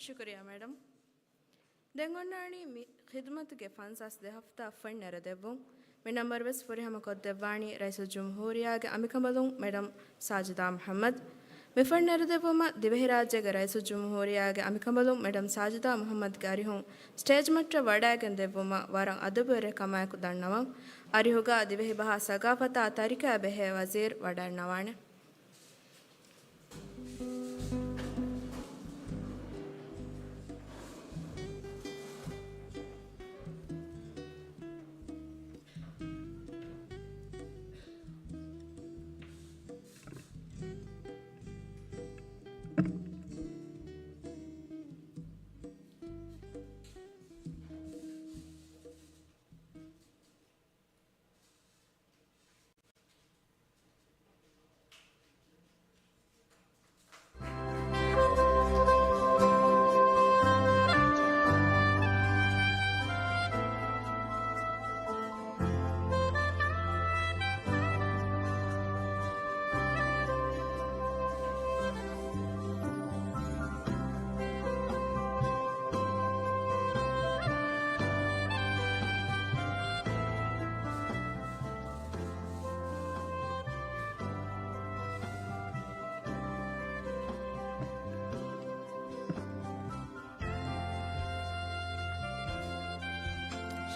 ޝުކުރިއްޔާ މެޑަމް. ދެން އޮންނާނީ މި ޚިދުމަތުގެ ފަންސާސް ދެ ހަފްތާ ފޮތް ނެރެދެއްވުން. މި ނަންބަރު ވެސް ފުރިހަމަ ކޮށްދެއްވާނީ ރައީސުލްޖުމްހޫރިއްޔާގެ އަނބިކަނބަލުން މެޑަމް ސާޖިދާ މުޙައްމަދު. މި ފޮތް ނެރެދެއްވުމަށް ދިވެހިރާއްޖޭގެ ރައީސުލްޖުމްހޫރިއްޔާގެ އަނބިކަނބަލުން މެޑަމް ސާޖިދާ މުޙައްމަދުގެ އަރިހުން ސްޓޭޖް މައްޗަށް ވަޑައިގެން ދެއްވުމަށް ވަރަށް އަދަބުވެރި ކަމާއެކު ދަންނަވަން. އަރިހުގަ ދިވެހި ބަހާ ސަގާފަތާ ތަރިކައާ ބެހޭ ވަޒީރު ވަޑައިންނަވާނެ.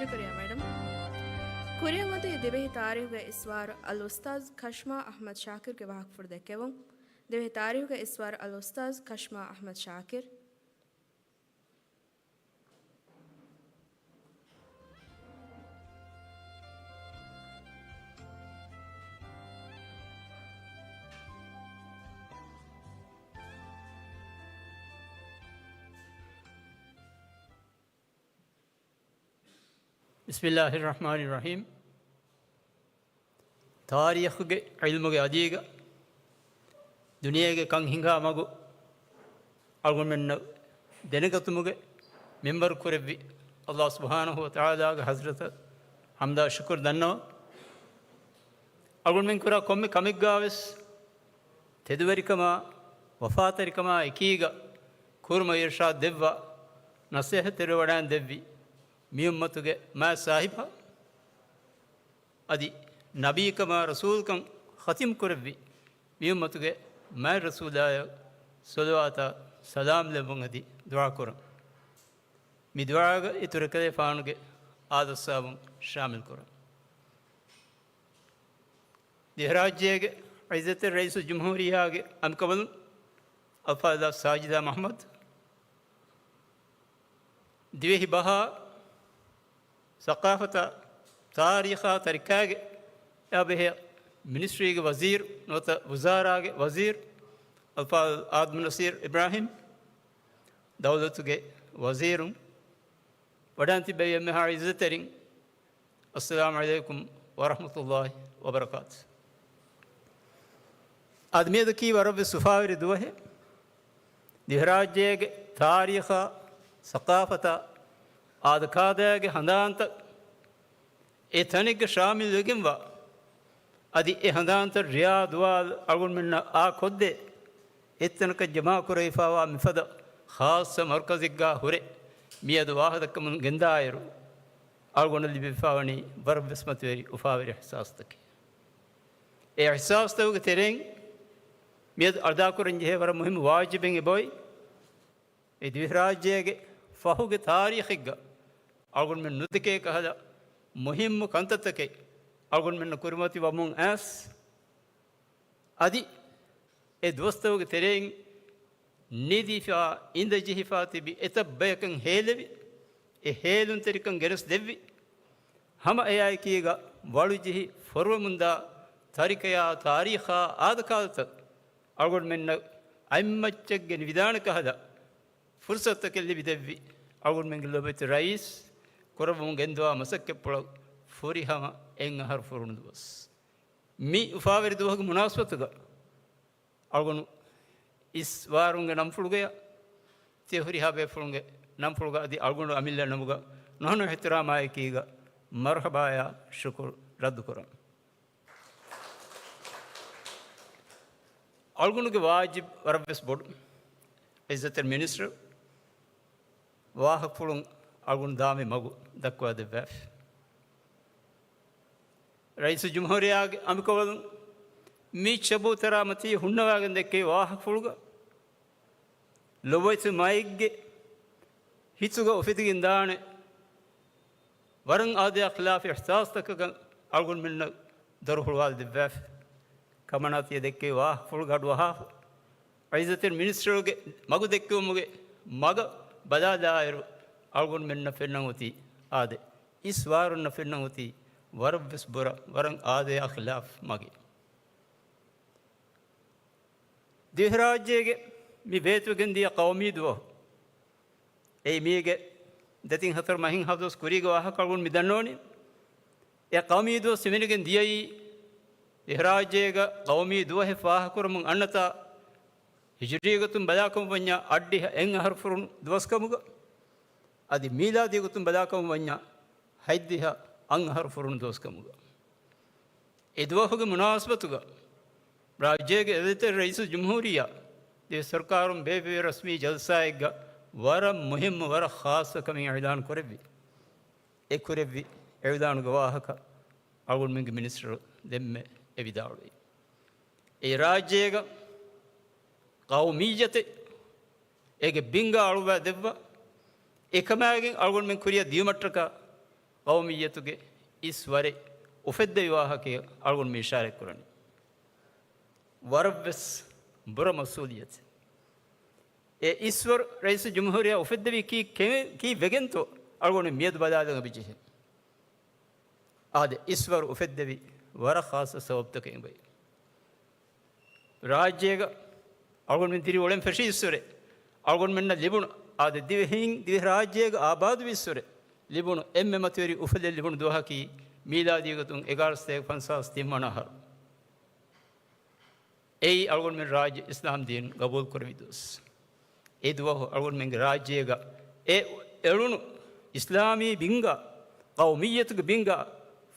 ޝުކުރިއްޔާ މެޑަމް. ކުރިއަށް އޮތީ ދިވެހި ތާރީޚުގެ އިސްވާރު އަލްއުސްތާޒް ކަޝްމާ އަޙްމަދު ޝާކިރުގެ ވާހަކަފުޅު ދެއްކެވުން. ދިވެހި ތާރީޚުގެ އިސްވާރު އަލްއުސްތާޒް ކަޝްމާ އަޙްމަދު ޝާކިރު. ބިސްމިއްލާހިއްރަޙްމާނިއްރަޙީމް. ތާރީޚުގެ ޢިލްމުގެ އަލީގަ ދުނިޔޭގެ ކަން ހިނގާ މަގު އަޅުގަނޑުމެންނަށް ދެނެގަތުމުގެ މިންވަރު ކުރެއްވި އައްލާހު ސުބްޙާނަހޫ ވަތަޢާލާގެ ޙަޟްރަތަށް ޙަމްދާ ޝުކުރު ދަންނަވަން. އަޅުގަނޑުމެން ކުރާ ކޮންމެ ކަމެއްގާވެސް ތެދުވެރިކަމާ ވަފާތެރިކަމާ އެކީގަ ކުރުމަށް އިރުޝާދު ދެއްވާ، ނަޞޭޙަތްތެރިވެވަޑައިން ދެއްވި މިއުއްމަތުގެ މާތް ސާހިބާ، އަދި ނަބީކަމާ ރަސޫލުކަން ޚަތިމް ކުރެއްވި މިއުއްމަތުގެ މާތް ރަސޫލާއަށް ޞަލަވާތާ ސަލާމް ލެއްވުން އަދި ދުޢާ ކުރަން. މި ދުޢާގަ އިތުރު ކަލޭފާނުގެ އާދަސްސާބުން ޝާމިލް ކުރަން. ދިވެހިރާއްޖޭގެ ޢިއްޒަތްތެރި ރައީސުލްޖުމްހޫރިއްޔާގެ އަނބިކަނބަލުން އަލްފާޟިލާ ސާޖިދާ މުޙައްމަދު، ދިވެހި ބަހާ، ސަޤާފަތާ، ތާރީޚާ ތަރިކާގެ އެއާބެހޭ މިނިސްޓްރީގެ ވަޒީރު ނުވަތަ ވުޒާރާގެ ވަޒީރު އަލްފާޟިލް އާދަމް ނަޞީރު އިބްރާހީމް، ދައުލަތުގެ ވަޒީރުން، ވަޑައިން ތިއްބެވި އެންމެހާ ޢިއްޒަތްތެރިން، އައްސަލާމު ޢަލައިކުމް ވަރަޙްމަތުﷲި ވަބަރަކާތު. އަދި މިއަދަކީ ވަރަށްވެސް އުފާވެރި ދުވަހެއް. ދިވެހިރާއްޖޭގެ ތާރީޚާ، ސަޤާފަތާ، އާދަކާދައިގެ ހަނދާންތައް އެ ތަނެއްގަ ޝާމިލް ވެގެންވާ، އަދި އެ ހަނދާންތައް ރިޔާ ދުވާލު އަޅުގަނޑުމެންނަށް އާކޮށްދޭ، އެއްތަނަކަށް ޖަމާކުރެވިފާވާ މިފަދަ ޚާއްޞަ މަރުކަޒެއްގާ ހުރެ މިއަދު ވާހަކަދައްކަމުން ގެންދާއިރު، އަޅުގަނޑަށް ލިބިފާވަނީ ވަރަށްވެސް މަތިވެރި އުފާވެރި އިޙްސާސްތަކެއް. އެ އިޙްސާސްތަކުގެ ތެރެއިން މިއަދު އަދާކުރަންޖެހޭ ވަރަށް މުހިއްމު ވާޖިބެއް އެބައޮތް. އެ ދިވެހިރާއްޖޭގެ ފަހުގެ ތާރީޚެއްގަ އަޅުގަނޑުމެން ނުދެކޭ ކަހަލަ މުހިއްމު ކަންތައްތަކެއް އަޅުގަނޑުމެންނަށް ކުރިމަތިވަމުން އައިސް، އަދި އެ ދުވަސްތަކުގެ ތެރެއިން ނިދިފާ، އިނދަޖެހިފާ ތިބި އެތައް ބަޔަކަށް ހޭލެވި، އެ ހޭލުންތެރިކަން ގެނެސް ދެއްވި، ހަމަ އެއާއެކީގަ ވަޅުޖެހި ފޮރުވަމުންދާ ތަރިކަޔާ، ތާރީޚާ، އާދަކާދަތައް އަޅުގަނޑުމެންނަށް އަތްމައްޗަށް ގެނެވިދާނެ ކަހަލަ ފުރުސަތުތަކެއް ލިބިދެއްވި އަޅުގަނޑުމެންގެ ލޮބުވެތި ރައީސް ކުރައްވަމުން ގެންދަވާ މަސައްކަތްޕުޅަށް ފުރިހަމަ އެއް އަހަރު ފުރުނު ދުވަސް. މި އުފާވެރި ދުވަހުގެ މުނާސަބަތުގަ އަޅުގަނޑު އިސްވާރުންގެ ނަންފުޅުގަޔާ، ތިޔަ ހުރިހާ ބޭފުޅުންގެ ނަންފުޅުގަ އަދި އަޅުގަނޑު އަމިއްލަ ނަމުގަ ނުހަނު އިޙްތިރާމާއެކީގަ މަރުޙަބާޔާ ޝުކުރު ރައްދުކުރަން. އަޅުގަނޑުގެ ވާޖިބު ވަރަށްވެސް ބޮޑު. އިއްޒަތްތެރި މިނިސްޓަރު ވާހަކަފުޅުން އަޅުގަނޑު ދާމި މަގު ދައްކަވާ ދެއްވާފި. ރައީސުލްޖުމްހޫރިއްޔާގެ އަނބިކަނބަލުން މި ޗަބޫ ތަރާމަތީ ހުންނަވާގެން ދެއްކެވި ވާހަކަފުޅުގަ ލޮބުވެތި މައެއްގެ ހިތުގަ އުފެދިގެން ދާނެ ވަރަށް އާދަޔާ ޚިލާފު އިޙްސާސްތަކަކަށް އަޅުގަނޑުމެންނަށް ދޮރު ހުޅުވާލަ ދެއްވާފި. ކަމަނާ ތިޔަ ދެއްކެވި ވާހަކަފުޅުގެ އަޑުއަހާފަ، އިއްޒަތްތެރި މިނިސްޓަރުގެ މަގު ދެއްކެވުމުގެ މަގަށް ބަލާލާއިރު، އަޅުގަނޑުމެންނަށް ފެންނަން އޮތީ އާދެ، އިސްވާރުންނަށް ފެންނަން އޮތީ ވަރަށްވެސް ބުރަ، ވަރަށް އާދަޔާ ޚިލާފު މަގެއް. ދިވެހިރާއްޖޭގެ މި ވޭތުވެގެންދިޔަ ޤައުމީ ދުވަހު، އެއީ މީގެ ދެތިން ހަތަރު މަހިން ހަ ދުވަސް ކުރީގެ ވާހަކަ އަޅުގަނޑު މި ދަންނަވަނީ. އެ ޤައުމީ ދުވަސް ހިމެނިގެން ދިޔައީ، ދިވެހިރާއްޖޭގަ ޤައުމީ ދުވަހެއް ފާހަގަކުރަމުން އަންނަތާ، ހިޖުރީ ގޮތުން ބަލާކަމަށް ވަންޏާ އަށްޑިހަ އެއް އަހަރު ފުރުނު ދުވަސް ކަމުގަ، އަދި މީލާދީ ގޮތުން ބަލާކަމަށް ވަންޏާ ހަތްދިހަ އަށް އަހަރު ފުރުނު ދުވަސް ކަމުގަ. އެ ދުވަހުގެ މުނާސަބަތުގަ ރާއްޖޭގެ އިއްޒަތްތެރި ރައީސުލްޖުމްހޫރިއްޔާ ދިވެހި ސަރުކާރުން ބޭއްވެވި ރަސްމީ ޖަލްސާއެއްގަ ވަރަށް މުހިއްމު، ވަރަށް ޚާއްޞަ ކަމެއް އިޢުލާން ކުރެއްވި. އެ ކުރެއްވި އިޢުލާނުގެ ވާހަކަ އަޅުގަނޑުމެންގެ މިނިސްޓަރު ދެންމެ އެ ވިދާޅުވި. އެ ރާއްޖޭގަ ޤައުމިއްޔަތެއް އޭގެ ބިންގާ އަޅުވާ ދެއްވާ، އެކަމާގެން އަޅުގަނޑުމެން ކުރިއަށް ދިޔުމަށްޓަކާ ޤައުމިއްޔަތުގެ އިސް ވަރެއް އުފެއްދެވި ވާހަކައެއް އަޅުގަނޑު މި އިޝާރަތް ކުރަނީ. ވަރަށްވެސް ބުރަ މަސްއޫލިއްޔަތެއް. އެ އިސްވަރު ރައީސުލްޖުމްހޫރިއްޔާ އުފެއްދެވީ ކީ ކެ-، ކީއްވެގެންތޯ އަޅުގަނޑު މިއަދު ބަލާލަން އެބަޖެހޭ. އާދެ، އިސްވަރު އުފެއްދެވި ވަރަށް ޚާއްޞަ ސަބަބުތަކެއް އެބައި. ރާއްޖޭގަ އަޅުގަނޑުމެން ދިރިއުޅެން ފެށި އިސްވަރެ، އަޅުގަނޑުމެންނަށް ލިބުނު، އާދެ، ދިވެހިން ދިވެހި ރާއްޖޭގަ އާބާދުވި އިސްވަރެ ލިބުނު އެންމެ މަތިވެރި އުފަލެއް ލިބުނު ދުވަހަކީ މީލާދީ ގޮތުން އެގާރަ ސަތޭކަ ފަންސާސް ތިން ވަނަ އަހަރު. އެއީ އަޅުގަނޑުމެން ރާއްޖެ އިސްލާމް ދީން ގަބޫލު ކުރެވި ދުވަސް. އެ ދުވަހު އަޅުގަނޑުމެންގެ ރާއްޖޭގަ އެ އެޅުނު އިސްލާމީ ބިންގާ، ޤައުމިއްޔަތުގެ ބިންގާ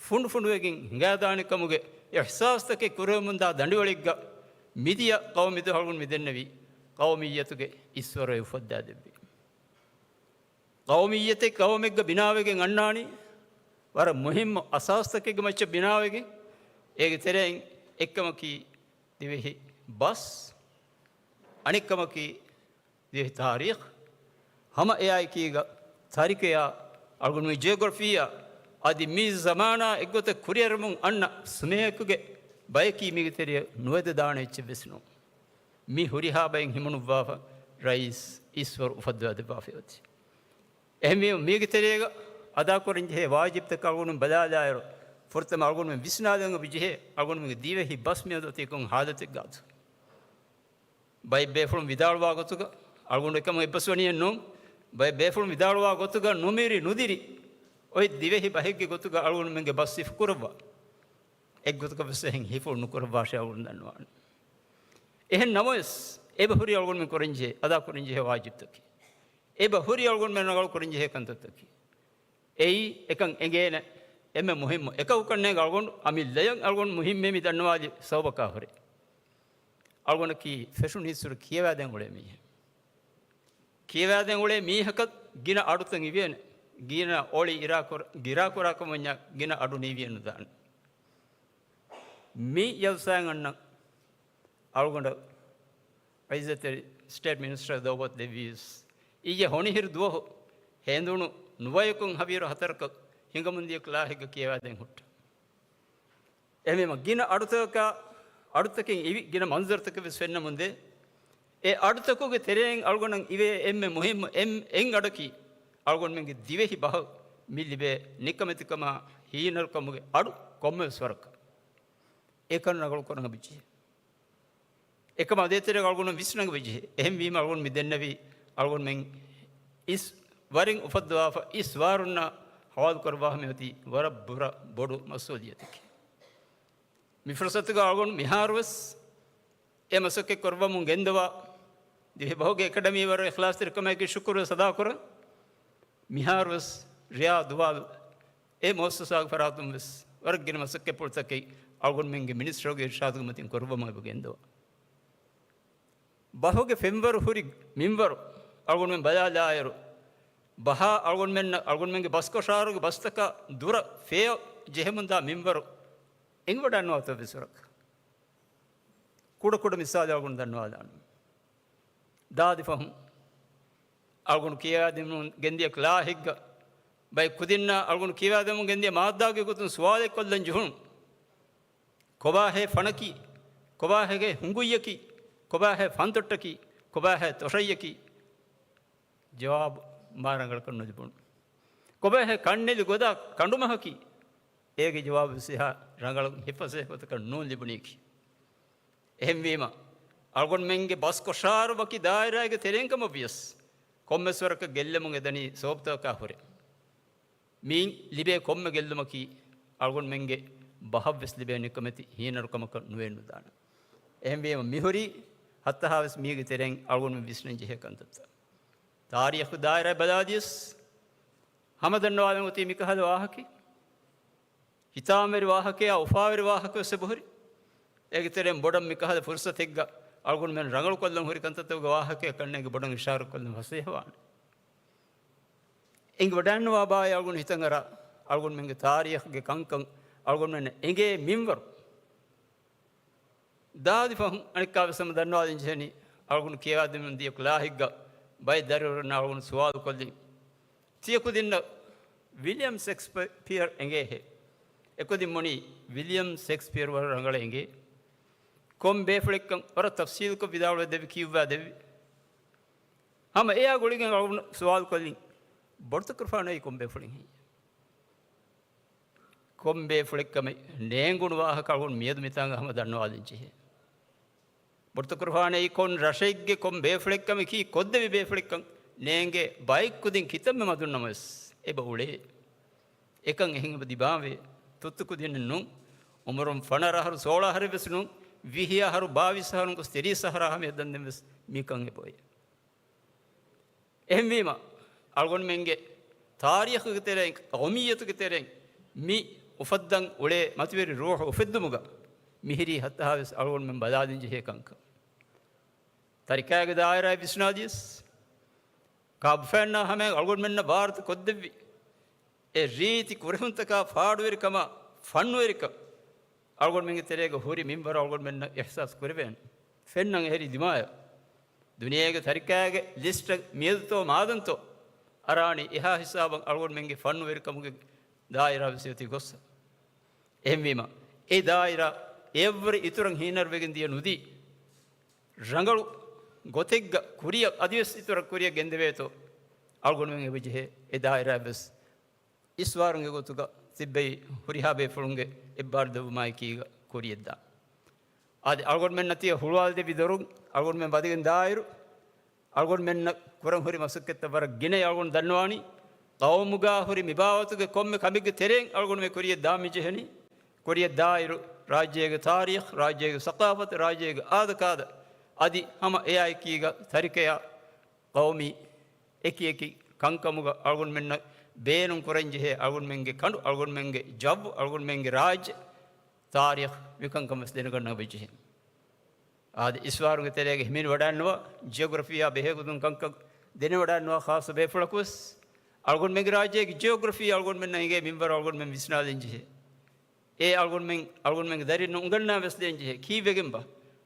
ފުނޑުފުނޑުވެގެން ހިނގާދާނެ ކަމުގެ އިޙްސާސްތަކެއް ކުރެވެމުންދާ ދަނޑިވަޅެއްގަ މިދިޔަ ޤައުމު ދުވަހު އަޅުގަނޑު މި ދެންނެވީ ޤައުމިއްޔަތުގެ އިސްވަރު އެ އުފައްދާ ދެއްވި. ޤައުމިއްޔަތެއް ޤައުމެއްގަ ބިނާވެގެން އަންނާނީ ވަރަށް މުހިއްމު އަސާސްތަކެއްގެ މައްޗަށް ބިނާވެގެން. އޭގެ ތެރެއިން އެއްކަމަކީ ދިވެހި ބަސް، އަނެއްކަމަކީ ދިވެހި ތާރީޚް. ހަމަ އެއާއެކީގަ ތާރިޚަށް އަޅުގަނޑުމެން ޖިއޮގްރަފީއާ އަދި މި ޒަމާނާ އެއްގޮތަށް ކުރިއަރަމުން އަންނަ ސުމޭކުގެ ބަޔަކީ މީގެ ތެރެއަށް ނުވެދެދާނެ އެއްޗެއް ވެސް ނޫން. މި ހުރިހާ ބައެއް ހިމުނުއްވާފަ ރައީސް އިސްވަރު އުފައްދަވާ ދެއްވާފައި އޮތީ. އެހެންވީމަ، މީގެ ތެރޭގަ އަދާކުރަންޖެހޭ ވާޖިބްތަކަށް އަޅުގަނޑު ބަލާލާއިރު، ފުރަތަމަ އަޅުގަނޑުމެން ވިސްނާލަން އެބަޖެހޭ، އަޅުގަނޑުމެންގެ ދިވެހި ބަސް މިއަދު އޮތީ ކޮން ހާލަތެއްގަތޯ؟ ބައެއް ބޭފުޅުން ވިދާޅުވާ ގޮތުގަ، އަޅުގަނޑު އެކަމަށް އެއްބަސްވަނީއެއް ނޫން. ބައެއް ބޭފުޅުން ވިދާޅުވާ ގޮތުގަ، ނުމިރި ނުދިރި އޮތް ދިވެހި ބަހެއްގެ ގޮތުގަ އަޅުގަނޑުމެންގެ ބަސް ސިފުކުރައްވާ. އެއްގޮތަކަށް ވެސް އެހެން ހިފުޅު ނުކުރައްވާށޭ އަޅުގަނޑު ދަންނަވާނެ. އެހެން ނަމަވެސް، އެބަހުރި އަޅުގަނޑުމެން ކުރަންޖެހޭ، އަދާކުރަންޖެހޭ ވާޖިބްތަކެއް. އެބަ ހުރި އަޅުގަނޑުމެން ރަނގަޅު ކުރަންޖެހޭ ކަންތައްތަކެއް. އެއީ އެކަން އެނގޭނެ އެންމެ މުހިއްމު އެކަކު ކަންނޭނގެ އަޅުގަނޑު އަމިއްލަޔަށް އަޅުގަނޑު މުހިއްމޭ މި ދަންނަވާލި ސަބަބަކާ ހުރެ. އަޅުގަނޑަކީ ފެށުން ހިއްސުރު ކިޔަވާދޭން އުޅޭ މީހެއް. ކިޔަވާދޭން އުޅޭ މީހަކަށް ގިނަ އަޑުތައް އިވޭނެ. ގިނަ އޮޅި އިރާކުރ-، ގިރާކުރާކަމަށް ގިނަ އަޑު ނީވިއެއް ނުދާނެ. މި ޔަލްސާއިން އަންނަ އަޅުގަނޑަށް އިއްޒަތްތެރި ސްޓޭޓް މިނިސްޓަރ ދައުވަތު ދެއްވީސް، އިއްޔެ ހޮނިހިރު ދުވަހު ހޭނދޫނު ނުވަޔަކުން ހަވީރު ހަތަރަކަށް ހިނގަމުންދިޔަ ކްލާހެއްގަ ކިޔަވާދޭން ހުއްޓަ. އެހެންވީމަ، ގިނަ އަޑުތަކަކާ، އަޑުތަކެއް އިވި ގިނަ މަންޒަރުތަކެއް ވެސް ފެންނަމުންދޭ. އެ އަޑުތަކުގެ ތެރެއިން އަޅުގަނޑަށް އިވޭ އެންމެ މުހިއްމު އެން، އެއް އަޑަކީ، އަޅުގަނޑުމެންގެ ދިވެހި ބަހަށް މި ލިބޭ ނިކަމެތިކަމާ ހީނަރުކަމުގެ އަޑު ކޮންމެވެސް ވަރަކަށް. އެކަން ރަނގަޅު ކުރަން އެބަޖެހޭ. އެކަމަށް އަދޭތެރޭގަ އަޅުގަނޑު ވިސްނަން އެބަޖެހޭ. އެހެންވީމަ އަޅުގަނޑު މި ދެންނެވީ އަޅުގަނޑުމެން އިސް ވަރެއް އުފައްދަވާފަ އިސް ވާރުންނާ ހަވާލު ކުރައްވާފަ މިއޮތީ ވަރަށް ބުރަ ބޮޑު މަސްއޫލިއްޔަތަކެއް. މި ފުރުސަތުގަ އަޅުގަނޑު މިހާރުވެސް އެ މަސައްކަތް ކުރައްވަމުން ގެންދަވާ، ދިވެހިބަހުގެ އެކަޑަމީ ވަރަށް އިޚްލާޞްތެރިކަމާއެކީ ޝުކުރުވެސް އަދާކުރަން. މިހާރުވެސް ރިޔާ ދުވާލު އެ މުއައްސަސާގެ ފަރާތުން ވެސް ވަރަށް ގިނަ މަސައްކަތްޕުޅުތަކެއް އަޅުގަނޑުމެންގެ މިނިސްޓަރުގެ އިރްޝާދުގެ މަތިން ކުރައްވަމުން އެބަ ގެންދަވާ. ބަހުގެ ފެންވަރު ހުރި މިންވަރު އަޅުގަނޑުމެން ބަލާލާއިރު، ބަހާ އަޅުގަނޑުމެން، އަޅުގަނޑުމެންގެ ބަސްކޮށާރުގެ ބަސްތަކާ ދުރަށް ފޭ ޖެހެމުންދާ މިންވަރު އެނގިވަޑައިނުވާތޯ ވެސް ވަރަކަށް. ކުޑަކުޑަ މިސާލެއް އަޅުގަނޑު ދަންނަވާލާނަން. ދާދި ފަހުން އަޅުގަނޑު ކިޔަވާދެމުން ގެންދިޔަ ކްލާހެއްގަ ބައެއް ކުދިންނާ އަޅުގަނޑު ކިޔަވާދެމުން ގެންދިޔަ މާއްދާގެ ގޮތުން ސުވާލެއް ކޮށްލަން ޖެހުނު. ކޮބާހޭ ފަނަކީ؟ ކޮބާހޭ ހުނގުއްޔަކީ؟ ކޮބާހޭ ފަންތޮއްޓަކީ؟ ކޮބާހޭ ތޮށައްޔަކީ؟ ޖަވާބު މާ ރަނގަޅަކަށް ނުލިބުނު. ކޮބާހޭ ކަންނެލި ގޮދާ ކަނޑުމަހަކީ؟ އޭގެ ޖަވާބު ވެސް އެހާ ރަނގަޅަށް ހިފަސޭހަ ގޮތަކަށް ނޫން ލިބުނީކީ. އެހެންވީމަ، އަޅުގަނޑުމެންގެ ބަސްކޮށާރު ވަކި ދާއިރާއެއްގެ ތެރެއިން ކަމަށް ވިޔަސް، ކޮންމެސް ވަރަކަށް ގެއްލެމުން އެދަނީ ސަބަބުތަކާ ހުރެ. މިއިން ލިބޭ ކޮންމެ ގެއްލުމަކީ، އަޅުގަނޑުމެންގެ ބަހަށްވެސް ލިބޭ ނިކަމެތި ހީނަރުކަމަކަށް ނުވެ ނުދާނެ. އެހެންވީމަ، މިހުރީ ހައްތަހާވެސް މީގެ ތެރެއިން އަޅުގަނޑުމެން ވިސްނަން ޖެހޭ ކަންތައްތައް. ތާރީޚު ދާއިރާ ބަލާދިޔަސް، ހަމަ ދަންނަވާލަން އޮތީ މިކަހަލަ ވާހަކައެއް. ހިތާމަވެރި ވާހަކަޔާ އުފާވެރި ވާހަކަ ވެސް އެބަހުރި. އޭގެ ތެރެއިން ބޮޑަށް މިކަހަލަ ފުރުސަތެއްގަ އަޅުގަނޑުމެން ރަނގަޅުކޮށްލަން ހުރި ކަންތައްތަކުގެ ވާހަކައެއް ކަންނޭނގެ ބޮޑަށް އިޝާރަތްކޮށްލަން ފަސޭހަވާނެ. އެނގިވަޑައިންނަވާ ބާއޭ އަޅުގަނޑު ހިތަށް އަރާ، އަޅުގަނޑުމެންގެ ތާރީޚުގެ ކަންކަން، އަޅުގަނޑުމެންނަށް އެނގޭ މިންވަރު. ދާދި ފަހުން އަނެއްކާވެސް ހަމަ ދަންނަވާލަން ޖެހެނީ، އަޅުގަނޑު ކިޔަވާދެމުން ދިޔަ ކްލާހެއްގަ ބައެއް ދަރިވަރުންނާ އަޅުގަނޑު ސުވާލު ކޮށްލި. ތިޔަ ކުދިންނަށް ވިލިއަމް ޝެކްސްޕިއަރ އެނގޭހޭ. އެކުދިން ބުނީ ވިލިއަމް ޝެކްސްޕިއަރ ވަރަށް ރަނގަޅަށް އެނގޭ. ކޮން ބޭފުޅެއްކަން ވަރަށް ތަފްސީލުކޮށް ވިދާޅުވެ ދެއްވި ކިޔުއްވާ ދެއްވި. ހަމަ އެއާ ގުޅިގެން އަޅުގަނޑު ސުވާލު ކޮށްލިން، ބޮޑުތަކުރުފާނު އެއީ ކޮން ބޭފުޅެއް ހެއްޔޭ؟ ކޮން ބޭފުޅެއްކަމެއް ނޭނގުނު ވާހަކަ އަޅުގަނޑު މިއަދު މިތާނގަ ހަމަ ދަންނަވާލަން ޖެހޭ. ބޮޑުތަކުރުފާނައީ ކޮން ރަށެއްގެ ކޮން ބޭފުޅެއްކަމަކީ ކޮށްދެވި ބޭފުޅެއްކަން ނޭނގޭ ބައެއް ކުދިން ކިތަންމެ މަދުން ނަމަވެސް އެބަ އުޅޭ. އެކަން އެހެން އެބަ ދިމާވޭ. ތުއްތު ކުދިން ނޫން. އުމުރުން ފަނަރަ އަހަރު ސޯޅަ އަހަރެއް ވެސް ނޫން. ވިހި އަހަރު ބާވީސް އަހަރުން ގޮސް ތިރީސް އަހަރާ ހަމަޔަށް ދަންދެން ވެސް މިކަން އެބައޮތް. އެހެންވީމަ، އަޅުގަނޑުމެންގެ ތާރީޚުގެ ތެރެއިން، ޤައުމިއްޔަތުގެ ތެރެއިން މި އުފައްދަން އުޅޭ މަތިވެރި ރޫޙު އުފެއްދުމުގަ މިހިރީ ހައްތަހާވެސް އަޅުގަނޑުމެން ބަލާލިން ޖެހޭ ކަންކަން. ތަރިކާގެ ދާއިރާއެއް ވިސްނާދިޔަސް، ކާބަފައިންނާ ހަމަޔަށް އަޅުގަނޑުމެންނަށް ވާރުތަ ކޮށްދެއްވި އެ ރީތި ކުރެހުންތަކާ ފާޑުވެރިކަމާ ފަންނުވެރިކަން އަޅުގަނޑުމެންގެ ތެރޭގަ ހުރި މިންވަރު އަޅުގަނޑުމެންނަށް އިޙްސާސް ކުރެވޭނެ. ފެންނަން އެހެރީ ދިމާޔަށް. ދުނިޔޭގެ ތަރިކާގެ ލިސްޓަށް މިއަދުތޯ މާދަންތޯ އަރާނީ އެހާ ހިސާބަށް އަޅުގަނޑުމެންގެ ފަންނުވެރިކަމުގެ ދާއިރާ ވެސް އޮތީ ގޮއްސަ. އެހެންވީމަ، އެ ދާއިރާ އެއްވަރު އިތުރަށް ހީނަރުވެގެން ދިޔަ ނުދީ، ރަނގަޅު ގޮތެއްގަ ކުރިއަށް އަދިވެސް އިތުރަށް ކުރިއަށް ގެންދެވޭތޯ، އަޅުގަނޑުމެން އެބަޖެހޭ އެ ދާއިރާ ވެސް އިސްވާރުގެ ގޮތުގަ ތިއްބެވި ހުރިހާ ބޭފުޅުންގެ އެއްބާރުލެއްވުމާއެކީގަ ކުރިޔަށްދާ. އާދެ، އަޅުގަނޑުމެންނަށް ތިޔަ ހުޅުވާލަދެއްވި ދޮރުން އަޅުގަނޑުމެން ވަދެގެން ދާއިރު، އަޅުގަނޑުމެންނަށް ކުރަން ހުރި މަސައްކަތްތައް ވަރަށް ގިނައި. އަޅުގަނޑު ދަންނަވާނީ، ޤައުމުގާ ހުރި މި ބާވަތުގެ ކޮންމެ ކަމެއްގެ ތެރެއިން އަޅުގަނޑުމެން ކުރިޔަށް ދާން މި ޖެހެނީ. ކުރިޔަށް ދާއިރު، ރާއްޖޭގެ ތާރީޚް، ރާއްޖޭގެ ސަޤާފަތު، ރާއްޖޭގެ އާދަކާދަ އަދި ހަމަ އެއާއެކީގަ ތަރިކަޔާ ޤައުމީ އެކި އެކި ކަންކަމުގަ އަޅުގަނޑުމެންނަށް ބޭނުން ކުރަންޖެހޭ، އަޅުގަނޑުމެންގެ ކަނޑު، އަޅުގަނޑުމެންގެ ޖައްވު، އަޅުގަނޑުމެންގެ ރާއްޖެ ތާރީޚް މިކަންކަން ވެސް ދެނެގަންނަ ބެޖެހޭ. އާދެ، އިސްވާރުގެ ތެރޭގަ ހިމެނިވަޑައިންނަވާ ޖިއޮގްރަފީއާ ބެހޭގޮތުން ކަންކަން ދެނެވަޑައިންނަވާ ޚާއްޞަ ބޭފުޅަކު ވެސް އަޅުގަނޑުމެންގެ ރާއްޖޭގެ ޖިއޮގްރަފީ އަޅުގަނޑުމެންނަށް އެނގޭ މިންވަރު އަޅުގަނޑުމެން ވިސްނާލަންޖެހޭ. އެ އަޅުގަނޑުމެން، އަޅުގަނޑުމެންގެ ދަރިންނަށް އުނގަންނާ ވެސް ދޭންޖެހޭ. ކީއްވެގެންބާ؟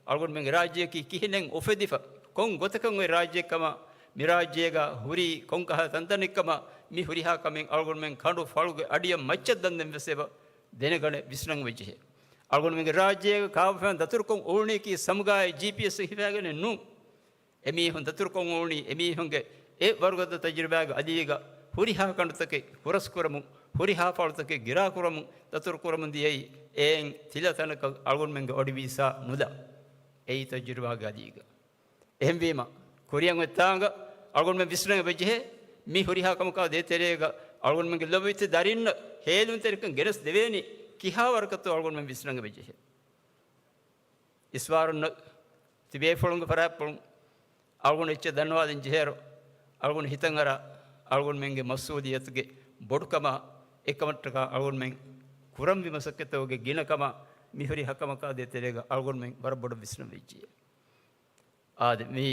އަޅުގަނޑުމެންގެ ރާއްޖެއަކީ ކިހިނެއް އުފެދިފަ، ކޮން ގޮތަކަށް އޮތް ރާއްޖެއެއްކަމާ، މި ރާއްޖޭގަ ހުރީ ކޮންކަހަލަ ތަންތަނެއްކަމާ، މި ހުރިހާ ކަމެއް އަޅުގަނޑުމެން ކަނޑު ފަޅުގެ އަޑިއަށް މައްޗަށް ދަންދެން ވެސް އެބަ ދެނެގަނެ ވިސްނަން ވެއްޖެހޭ. އަޅުގަނޑުމެންގެ ރާއްޖޭގަ ކާބަފައިން ދަތުރުކޮށް އުޅުނީކީ ސަމުގާއި ޖީޕީއެސް ހިފާގެނެއް ނޫން. އެމީހުން ދަތުރުކޮށް އުޅުނީ އެމީހުންގެ އެ ވަރުގަދަ ތަޖުރިބާގެ އަލީގަ ހުރިހާ ކަނޑުތަކެއް ހުރަސްކުރަމުން، ހުރިހާ ފަޅުތަކެއް ގިރާކުރަމުން، ދަތުރުކުރަމުން ދިޔައީ އެއިން ތިލަ ތަނަކަށް އަޅުގަނޑުމެންގެ އޮޑި ވީސާ ނުލާ. އެއީ ތަޖުރިބާގެ އަލީގަ. އެހެންވީމަ، ކުރިއަށް އޮތް ތާނގަ އަޅުގަނޑުމެން ވިސްނަން އެބަޖެހޭ، މި ހުރިހާ ކަމަކާ ދޭތެރޭގަ އަޅުގަނޑުމެންގެ ލޮބުވެތި ދަރިންނަށް ހޭލުންތެރިކަން ގެނެސް ދެވޭނީ ކިހާވަރަކަށްތޯ އަޅުގަނޑުމެން ވިސްނަން އެބަޖެހޭ. އިސްވާރުންނަށް ތިބޭފުޅުންގެ ފަރާތްޕުޅުން އަޅުގަނޑު އެއްޗެއް ދަންނަވާލަން ޖެހޭއިރު، އަޅުގަނޑު ހިތަށް އަރާ އަޅުގަނޑުމެންގެ މަސްއޫލިއްޔަތުގެ ބޮޑުކަމާ، އެކަމަށްޓަކާ އަޅުގަނޑުމެން ކުރަންވީ މަސައްކަތުގެ ގިނަކަމާ، މިހުރި ހަކަމަކާ ދޭތެރޭގަ އަޅުގަނޑުމެން ވަރަށް ބޮޑަށް ވިސްނަން ވެއްޖެ. އާދެ، މި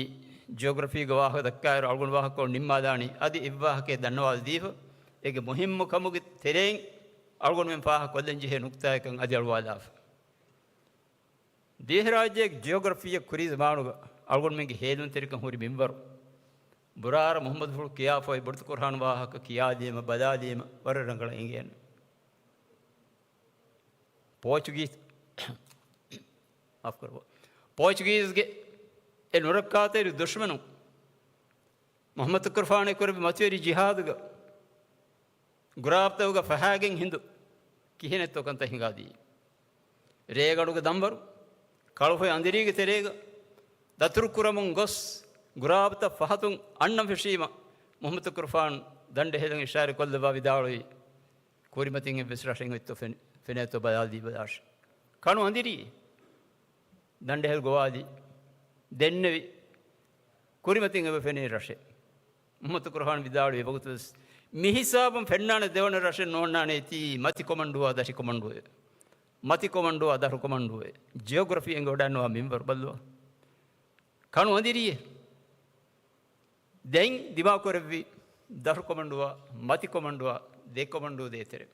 ޖިއޮގްރަފީގެ ވާހަކަ ދައްކާއިރު އަޅުގަނޑު ވާހަކަކޮށް ނިންމާލާނީ. އަދި އެއްވާހަކައެއް ދަންނަވާލަދީފަ، އޭގެ މުހިއްމު ކަމުގެ ތެރެއިން އަޅުގަނޑުމެން ފާހަގަކޮށްލަން ޖެހޭ ނުކްތާއަކަށް އަދި އަޅުވާލާފަ. ދިވެހިރާއްޖޭގެ ޖިއޮގްރަފީއަށް ކުރީ ޒަމާނުގަ އަޅުގަނޑުމެންގެ ހޭލުންތެރިކަން ހުރި މިންވަރު، ބުރާރަ މުޙައްމަދުފުޅު ކިޔާފައި ބޮޑުތަކުރުފާނު ވާހަކަ ކިޔާލީމަ ބަލާލީމަ ވަރަށް ރަނގަޅަށް އެނގޭނެ. ޕޯޗުގީސް، މާފުކުރައްވާ. ޕޯޗުގީސްގެ އެ ނުރައްކާތެރި ދުޝްމަނުން މުޙައްމަދުތަކުރުފާނު ކުރެއްވި މަތިވެރި ޖިހާދުގަ ގުރާބްތަކުގަ ފަހާގެން ހިނދު ކިހިނެއްތޯ ކަންތައް ހިނގާދީ. ރޭގަނޑުގެ ދަންވަރު، ކަޅުފޮތް އަނދިރީގެ ތެރޭގަ ދަތުރުކުރަމުން ގޮސް، ގުރާބްތައް ފަހަތުން އަންނަން ފެށީމަ، މުޙައްމަދުތަކުރުފާނު ދަނޑެހިލަން އިޝާރަތްކޮށްލައްވާ ވިދާޅުވީ، ކުރިމަތިން އެއްވެސް ރަށެއް އޮތްތޯ ފެން-، ފެނޭތޯ ބަލާލަދީބަލާށޭ. ކަނު އަނދިރީ. ދަނޑެހިލް ގޮވާލި. ދެންނެވި. ކުރިމަތިން އެބަ ފެނޭ ރަށެއް. މުޙައްމަދުތަކުރުފާނު ވިދާޅުވި އެވަގުތުވެސް، މިހިސާބުން ފެންނާނެ ދެވަނަ ރަށެއް ނޯންނާނެ ތީ މަތި ކޮމަންޑޫއާ ދަށި ކޮމަންޑޫއެއް. މަތި ކޮމަންޑޫއާ ދަށު ކޮމަންޑޫއެއް. ޖިއޮގްރަފީ އެނގިވަޑައިންނަވާ މިންވަރު ބައްލަވާ. ކަނު އަނދިރީއޭ. ދެން ދިމާކުރެއްވި ދަށު ކޮމަންޑޫއާ، މަތި ކޮމަންޑޫއާ، ދެ ކޮމަންޑޫ ދޭތެރެ.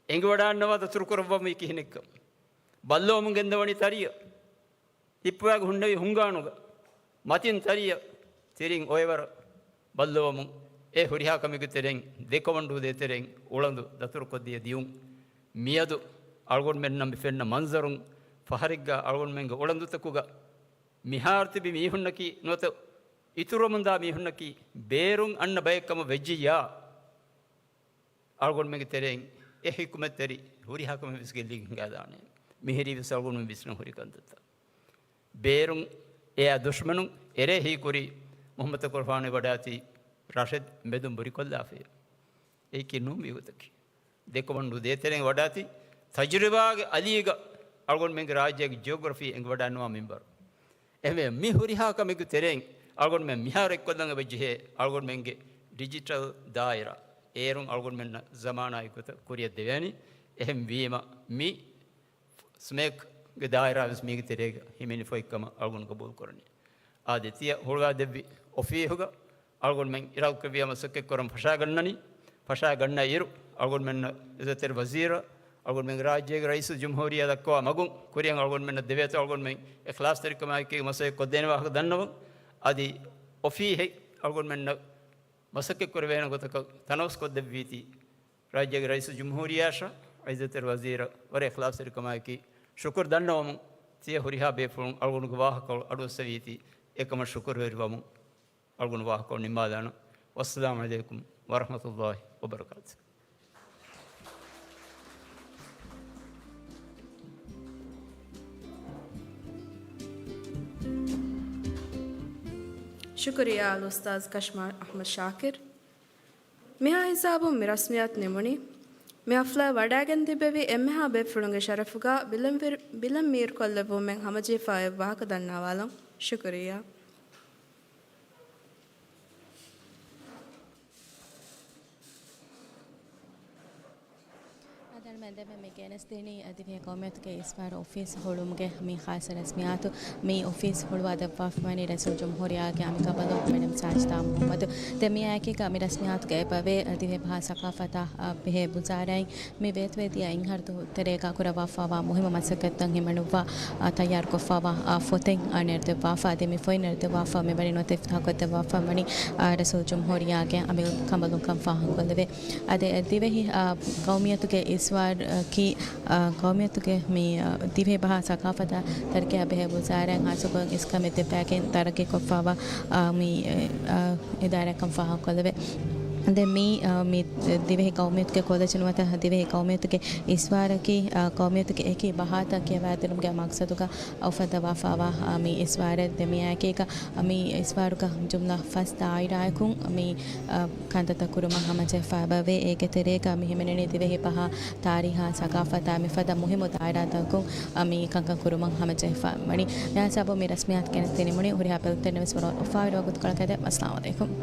އެނގިވަޑައިންނަވާ ދަތުރުކުރައްވަމުން ކިހިނެއްކަން. ބައްލަވަމުން ގެންދަވަނީ ތަރިއަށް. ހިއްޕުވާގެ ހުންނެވި ހުންގާނުގަ. މަތިން ތަރިއަށް. ތިރިން އޮއެވަރަށް ބައްލަވަމުން އެ ހުރިހާ ކަމެއްގެ ތެރެއިން، ދެކޮމަންޑޫ ދޭތެރެއިން އުޅަނދު ދަތުރުކޮށްދިޔަ ދިޔުން، މިއަދު އަޅުގަނޑުމެންނަށް މި ފެންނަ މަންޒަރުން ފަހަރެއްގަ އަޅުގަނޑުމެންގެ އުޅަނދުތަކުގަ މިހާރު ތިބި މީހުންނަކީ ނުވަތަ އިތުރުވަމުންދާ މީހުންނަކީ ބޭރުން އަންނަ ބައެއް ކަމަށް ވެއްޖިއްޔާ، އަޅުގަނޑުމެންގެ ތެރެއިން އެ ޙިކުމަތްތެރި ހުރިހާ ކަމެއް ވެސް ގެއްލިގެން ހިނގާދާނެ. މިހިރީ ވެސް އަޅުގަނޑުމެން ވިސްނަ ހުރި ކަންތައްތައް. ބޭރުން އެއާ ދުޝްމަނުން އެރޭ ހީކުރީ މުޙައްމަދު ތަކުރުފާނު ވަޑާތީ ރަށެއް މެދުން ބުރިކޮށްލާފައި. އެއީކީ ނޫން މިގޮތަކީ. ދެކޮމަންޑޫ ދޭތެރެއިން ވަޑާތީ ތަޖުރިބާގެ އަލީގަ އަޅުގަނޑުމެންގެ ރާއްޖޭގެ ޖިއޮގްރަފީ އެނގިވަޑާންނަވާ މިންވަރު. އެހެންވެ، މި ހުރިހާ ކަމެއްގެ ތެރެއިން އަޅުގަނޑުމެން މިހާރު އެއްކޮށްލަން އެބަޖެހޭ އަޅުގަނޑުމެންގެ ޑިޖިޓަލް ދާއިރާ. އޭރުން އަޅުގަނޑުމެންނަށް ޒަމާނާއެއްގޮތަށް ކުރިއަށް ދެވޭނީ. އެހެންވީމަ، މި ސްމެކްގެ ދާއިރާ ވެސް މީގެ ތެރޭގަ ހިމެނިފައި ކަމަށް އަޅުގަނޑު ގަބޫލު ކުރަނީ. އާދެ، ތިޔަ ހުޅުވާ ދެއްވި އޮފީހުގަ އަޅުގަނޑުމެން އިރާދަކުރެއްވިޔާ މަސައްކަތްކުރަން ފަށާގަންނަނީ. ފަށާގަންނަ އިރު، އަޅުގަނޑުމެންނަށް އިއްޒަތްތެރި ވަޒީރަށް، އަޅުގަނޑުމެންގެ ރާއްޖޭގެ ރައީސުލްޖުމްހޫރިއްޔާ ދައްކަވާ މަގުން ކުރިއަށް އަޅުގަނޑުމެންނަށް ދެވޭތޯ އަޅުގަނޑުމެން އިޚްލާޞްތެރިކަމާއެކީ މަސައްކަތް ކޮށްދޭނެ ވާހަކަ ދަންނަވަން. އަދި އޮފީހެއް އަޅުގަނޑުމެންނަށް މަސައްކަތްކުރެވޭނެ ގޮތަކަށް ތަނަވަސްކޮށްދެއްވީތީ، ރާއްޖޭގެ ރައީސުލްޖުމްހޫރިއްޔާއަށް، އިއްޒަތްތެރި ވަޒީރަށް ވަރަށް އިޚްލާޞްތެރިކަމާއެކީ ޝުކުރު ދަންނަވަމުން، ތިޔަ ހުރިހާ ބޭފުޅުން އަޅުގަނޑުގެ ވާހަކަ އަޑުއައްސަވީތީ، އެކަމަށް ޝުކުރުވެރިވަމުން އަޅުގަނޑު ވާހަކަ ނިންމާލާނަން. ވައްސަލާމު ޢަލައިކުމް ވަރަޙްމަތުﷲި ވަބަރަކާތުހު. ޝުކުރިއްޔާ އަލްއުސްތާޛް ކަޝްމާ އަޙްމަދު ޝާކިރު. މިހާ ހިސާބުން މި ރަސްމިއްޔާތު ނިމުނީ. މި ޙަފްލާއަށް ވަޑައިގެން ތިއްބެވި އެންމެހާ ބޭފުޅުންގެ ޝަރަފުގަ ބިލަން ވިރު-، ބިލަން މީރުކޮށްލެއްވުމެއް ހަމަޖެހިފައި އޮތް ވާހަކަ ދަންނަވާލަން. ޝުކުރިއްޔާ. އަދި އަޅުމެން ދެންމެ މި ގެނެސްދިނީ ދިވެހި ޤައުމިއްޔަތުގެ އިސްވާރު އޮފީސް ހުޅުވުމުގެ މި ޚާއްޞަ ރަސްމިއްޔާތު. މި އޮފީސް ހުޅުވާ ދެއްވާފަވަނީ ރައީސުލްޖުމްހޫރިއްޔާގެ އަނބިކަނބަލު މެޑަމް ސާޖިދާ މުޙައްމަދު. ދެން މިއާއެކީގަ މި ރަސްމިއްޔާތުގަ އެބަވޭ ދިވެހި ބަހާ ސަޤާފަތާ ބެހޭ ވުޒާރާއިން މި ވޭތުވެދިޔަ އިންހާރު ތެރޭގަ ކުރައްވާފައިވާ މުހިއްމު މަސައްކަތްތައް ހިމެނުއްވާ، އާ، ތައްޔާރުކޮށްފައިވާ، އާ، ފޮތެއް، އާ، ނެރެދެއްވާފަ. އަދި މި ފޮތް ނެރެދެއްވާފަ މިވަނީ ނުވަތަ އިފްތިތާޙްކޮށްދެއްވާފަ ވަނީ، އާ، ރައީސުލް ޖުމްހޫރިއްޔާގެ އަނބިކަނބަލުން ކަން ފާހަގަކޮށްލެވޭ. އަދި ދިވެހި، އާ، ޤައުމިއްޔަތުގެ އިސްވާރަކީ، އާ، ޤައުމިއްޔަތުގެ މި، އާ، ދިވެހި ބަހާ ސަޤާފަތާ ތަރައްޤީއާ ބެހޭ ވުޒާރާއިން ހާއްސަކޮށް އިސްކަމެއް ދެއްވާގެން ތަރައްޤީކޮށްފައިވާ، އާ، މި، އާ، އިދާރާއަކަށް ފާހަގަކޮށްލެވޭ. ދެން މީ، އާ، މި ދިވެހި ޤައުމިއްޔަތުގެ ކޮލެޖު ނުވަތަ ދިވެހި ޤައުމިއްޔަތުގެ އިސްވާރަކީ، އާ، ޤައުމިއްޔަތުގެ އެކި ބަހާތައް ކިޔަވާދިނުމުގެ މަޤްޞަދުގަ އުފައްދަވާފައިވާ، އާ، މި އިސްވާރެއް. ދެން މިއާއެކީގަ މި އިސްވާރުގަ ޖުމްލަ ފަސް ދާއިރާއަކުން މި، އާ، ކަންތައްތައް ކުރުމަށް ހަމަޖެހިފައިވޭ. އޭގެ ތެރޭގަ މި ހިމެނެނީ ދިވެހި ބަހާ ތާރީހާ ސަޤާފަތާ މިފަދަ މުހިއްމު ދާއިރާތަކުން، އާ، މި ކަންކަން ކުރުމަށް ހަމަޖެހިފައިވަނީ. މިހާ ހިސާބުން މި ރަސްމިއްޔާތު ގެނެސްދިނީ މުޅި ހުރިހާ ބެލުންތެރިންނަށް ވެސް ވަރަށް އުފާވެރި ވަގުތުކޮޅަކަށް. އައިސް، އައްސަލާމު ޢަލައިކުމް.